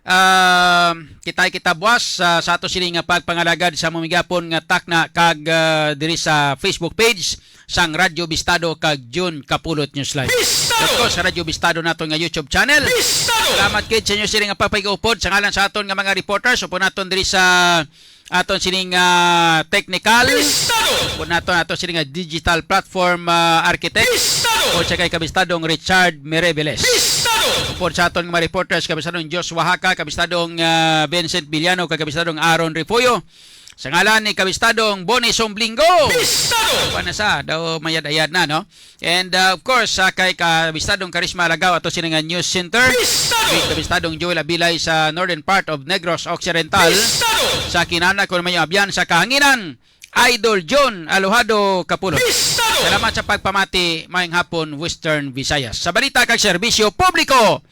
Ah, kitay kita buwas sa, sa ato sini nga pagpangalagad sa mumigapon nga takna kag, ah, diri sa Facebook page sang Radyo Bistado kag June Kapulot Newsline. Bistado! Of course, sa Radyo Bistado naton nga YouTube channel. Bistado! Salamat gid sa inyo sini nga pagpag-upod sa ngalan sa aton nga mga reporters. Upod naton diri sa aton sining, ah, technical. Bistado! Upod naton ato sining, ah, digital platform, ah, architect. Bistado! Upod sa kay kabistadong Richard Mereveles. Bistado! Upod sa aton nga mga reporters, kabistadong Joshua Haka, kabistadong, ah, Vincent Villano, kag kabistadong Aaron Refugio. Sa ngalan ni kabistadong Bonnie Somblingo. Bistado! Kuwan na sa, daw mayad-ayad na, no? And, uh, of course, sa kay kabistadong Karisma Alagaw ato sini nga News Center. Bistado! Kay kabistadong Joel Abilay sa northern part of Negros Occidental. Bistado! Sa kinana ko may abyan sa kahanginan, Idol John Alojado Kapulot. Bistado! Salamat sa pagpamati, maayong hapon, Western Visayas. Sa balita kag serbisyo publiko,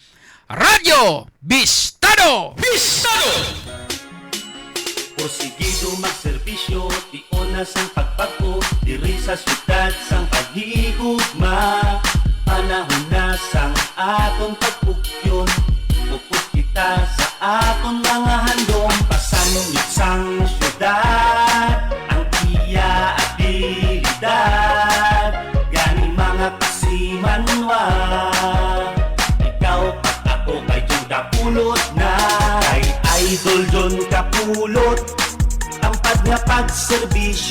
Radyo Bistado! Bistado! Porsigido magserbisyo, tion na sang pagbag-o, diri sa siyudad sang paghigugma. Panahon na sang aton pagpugyon, upod kita sa aton mga handom. Pasanhid sang siyudad, ang iya abilidad, gani mga kasimanwa. Ikaw kag ako kay June Kapulot na, kay Idol June Kapulot, tampad nga pagserbisyo.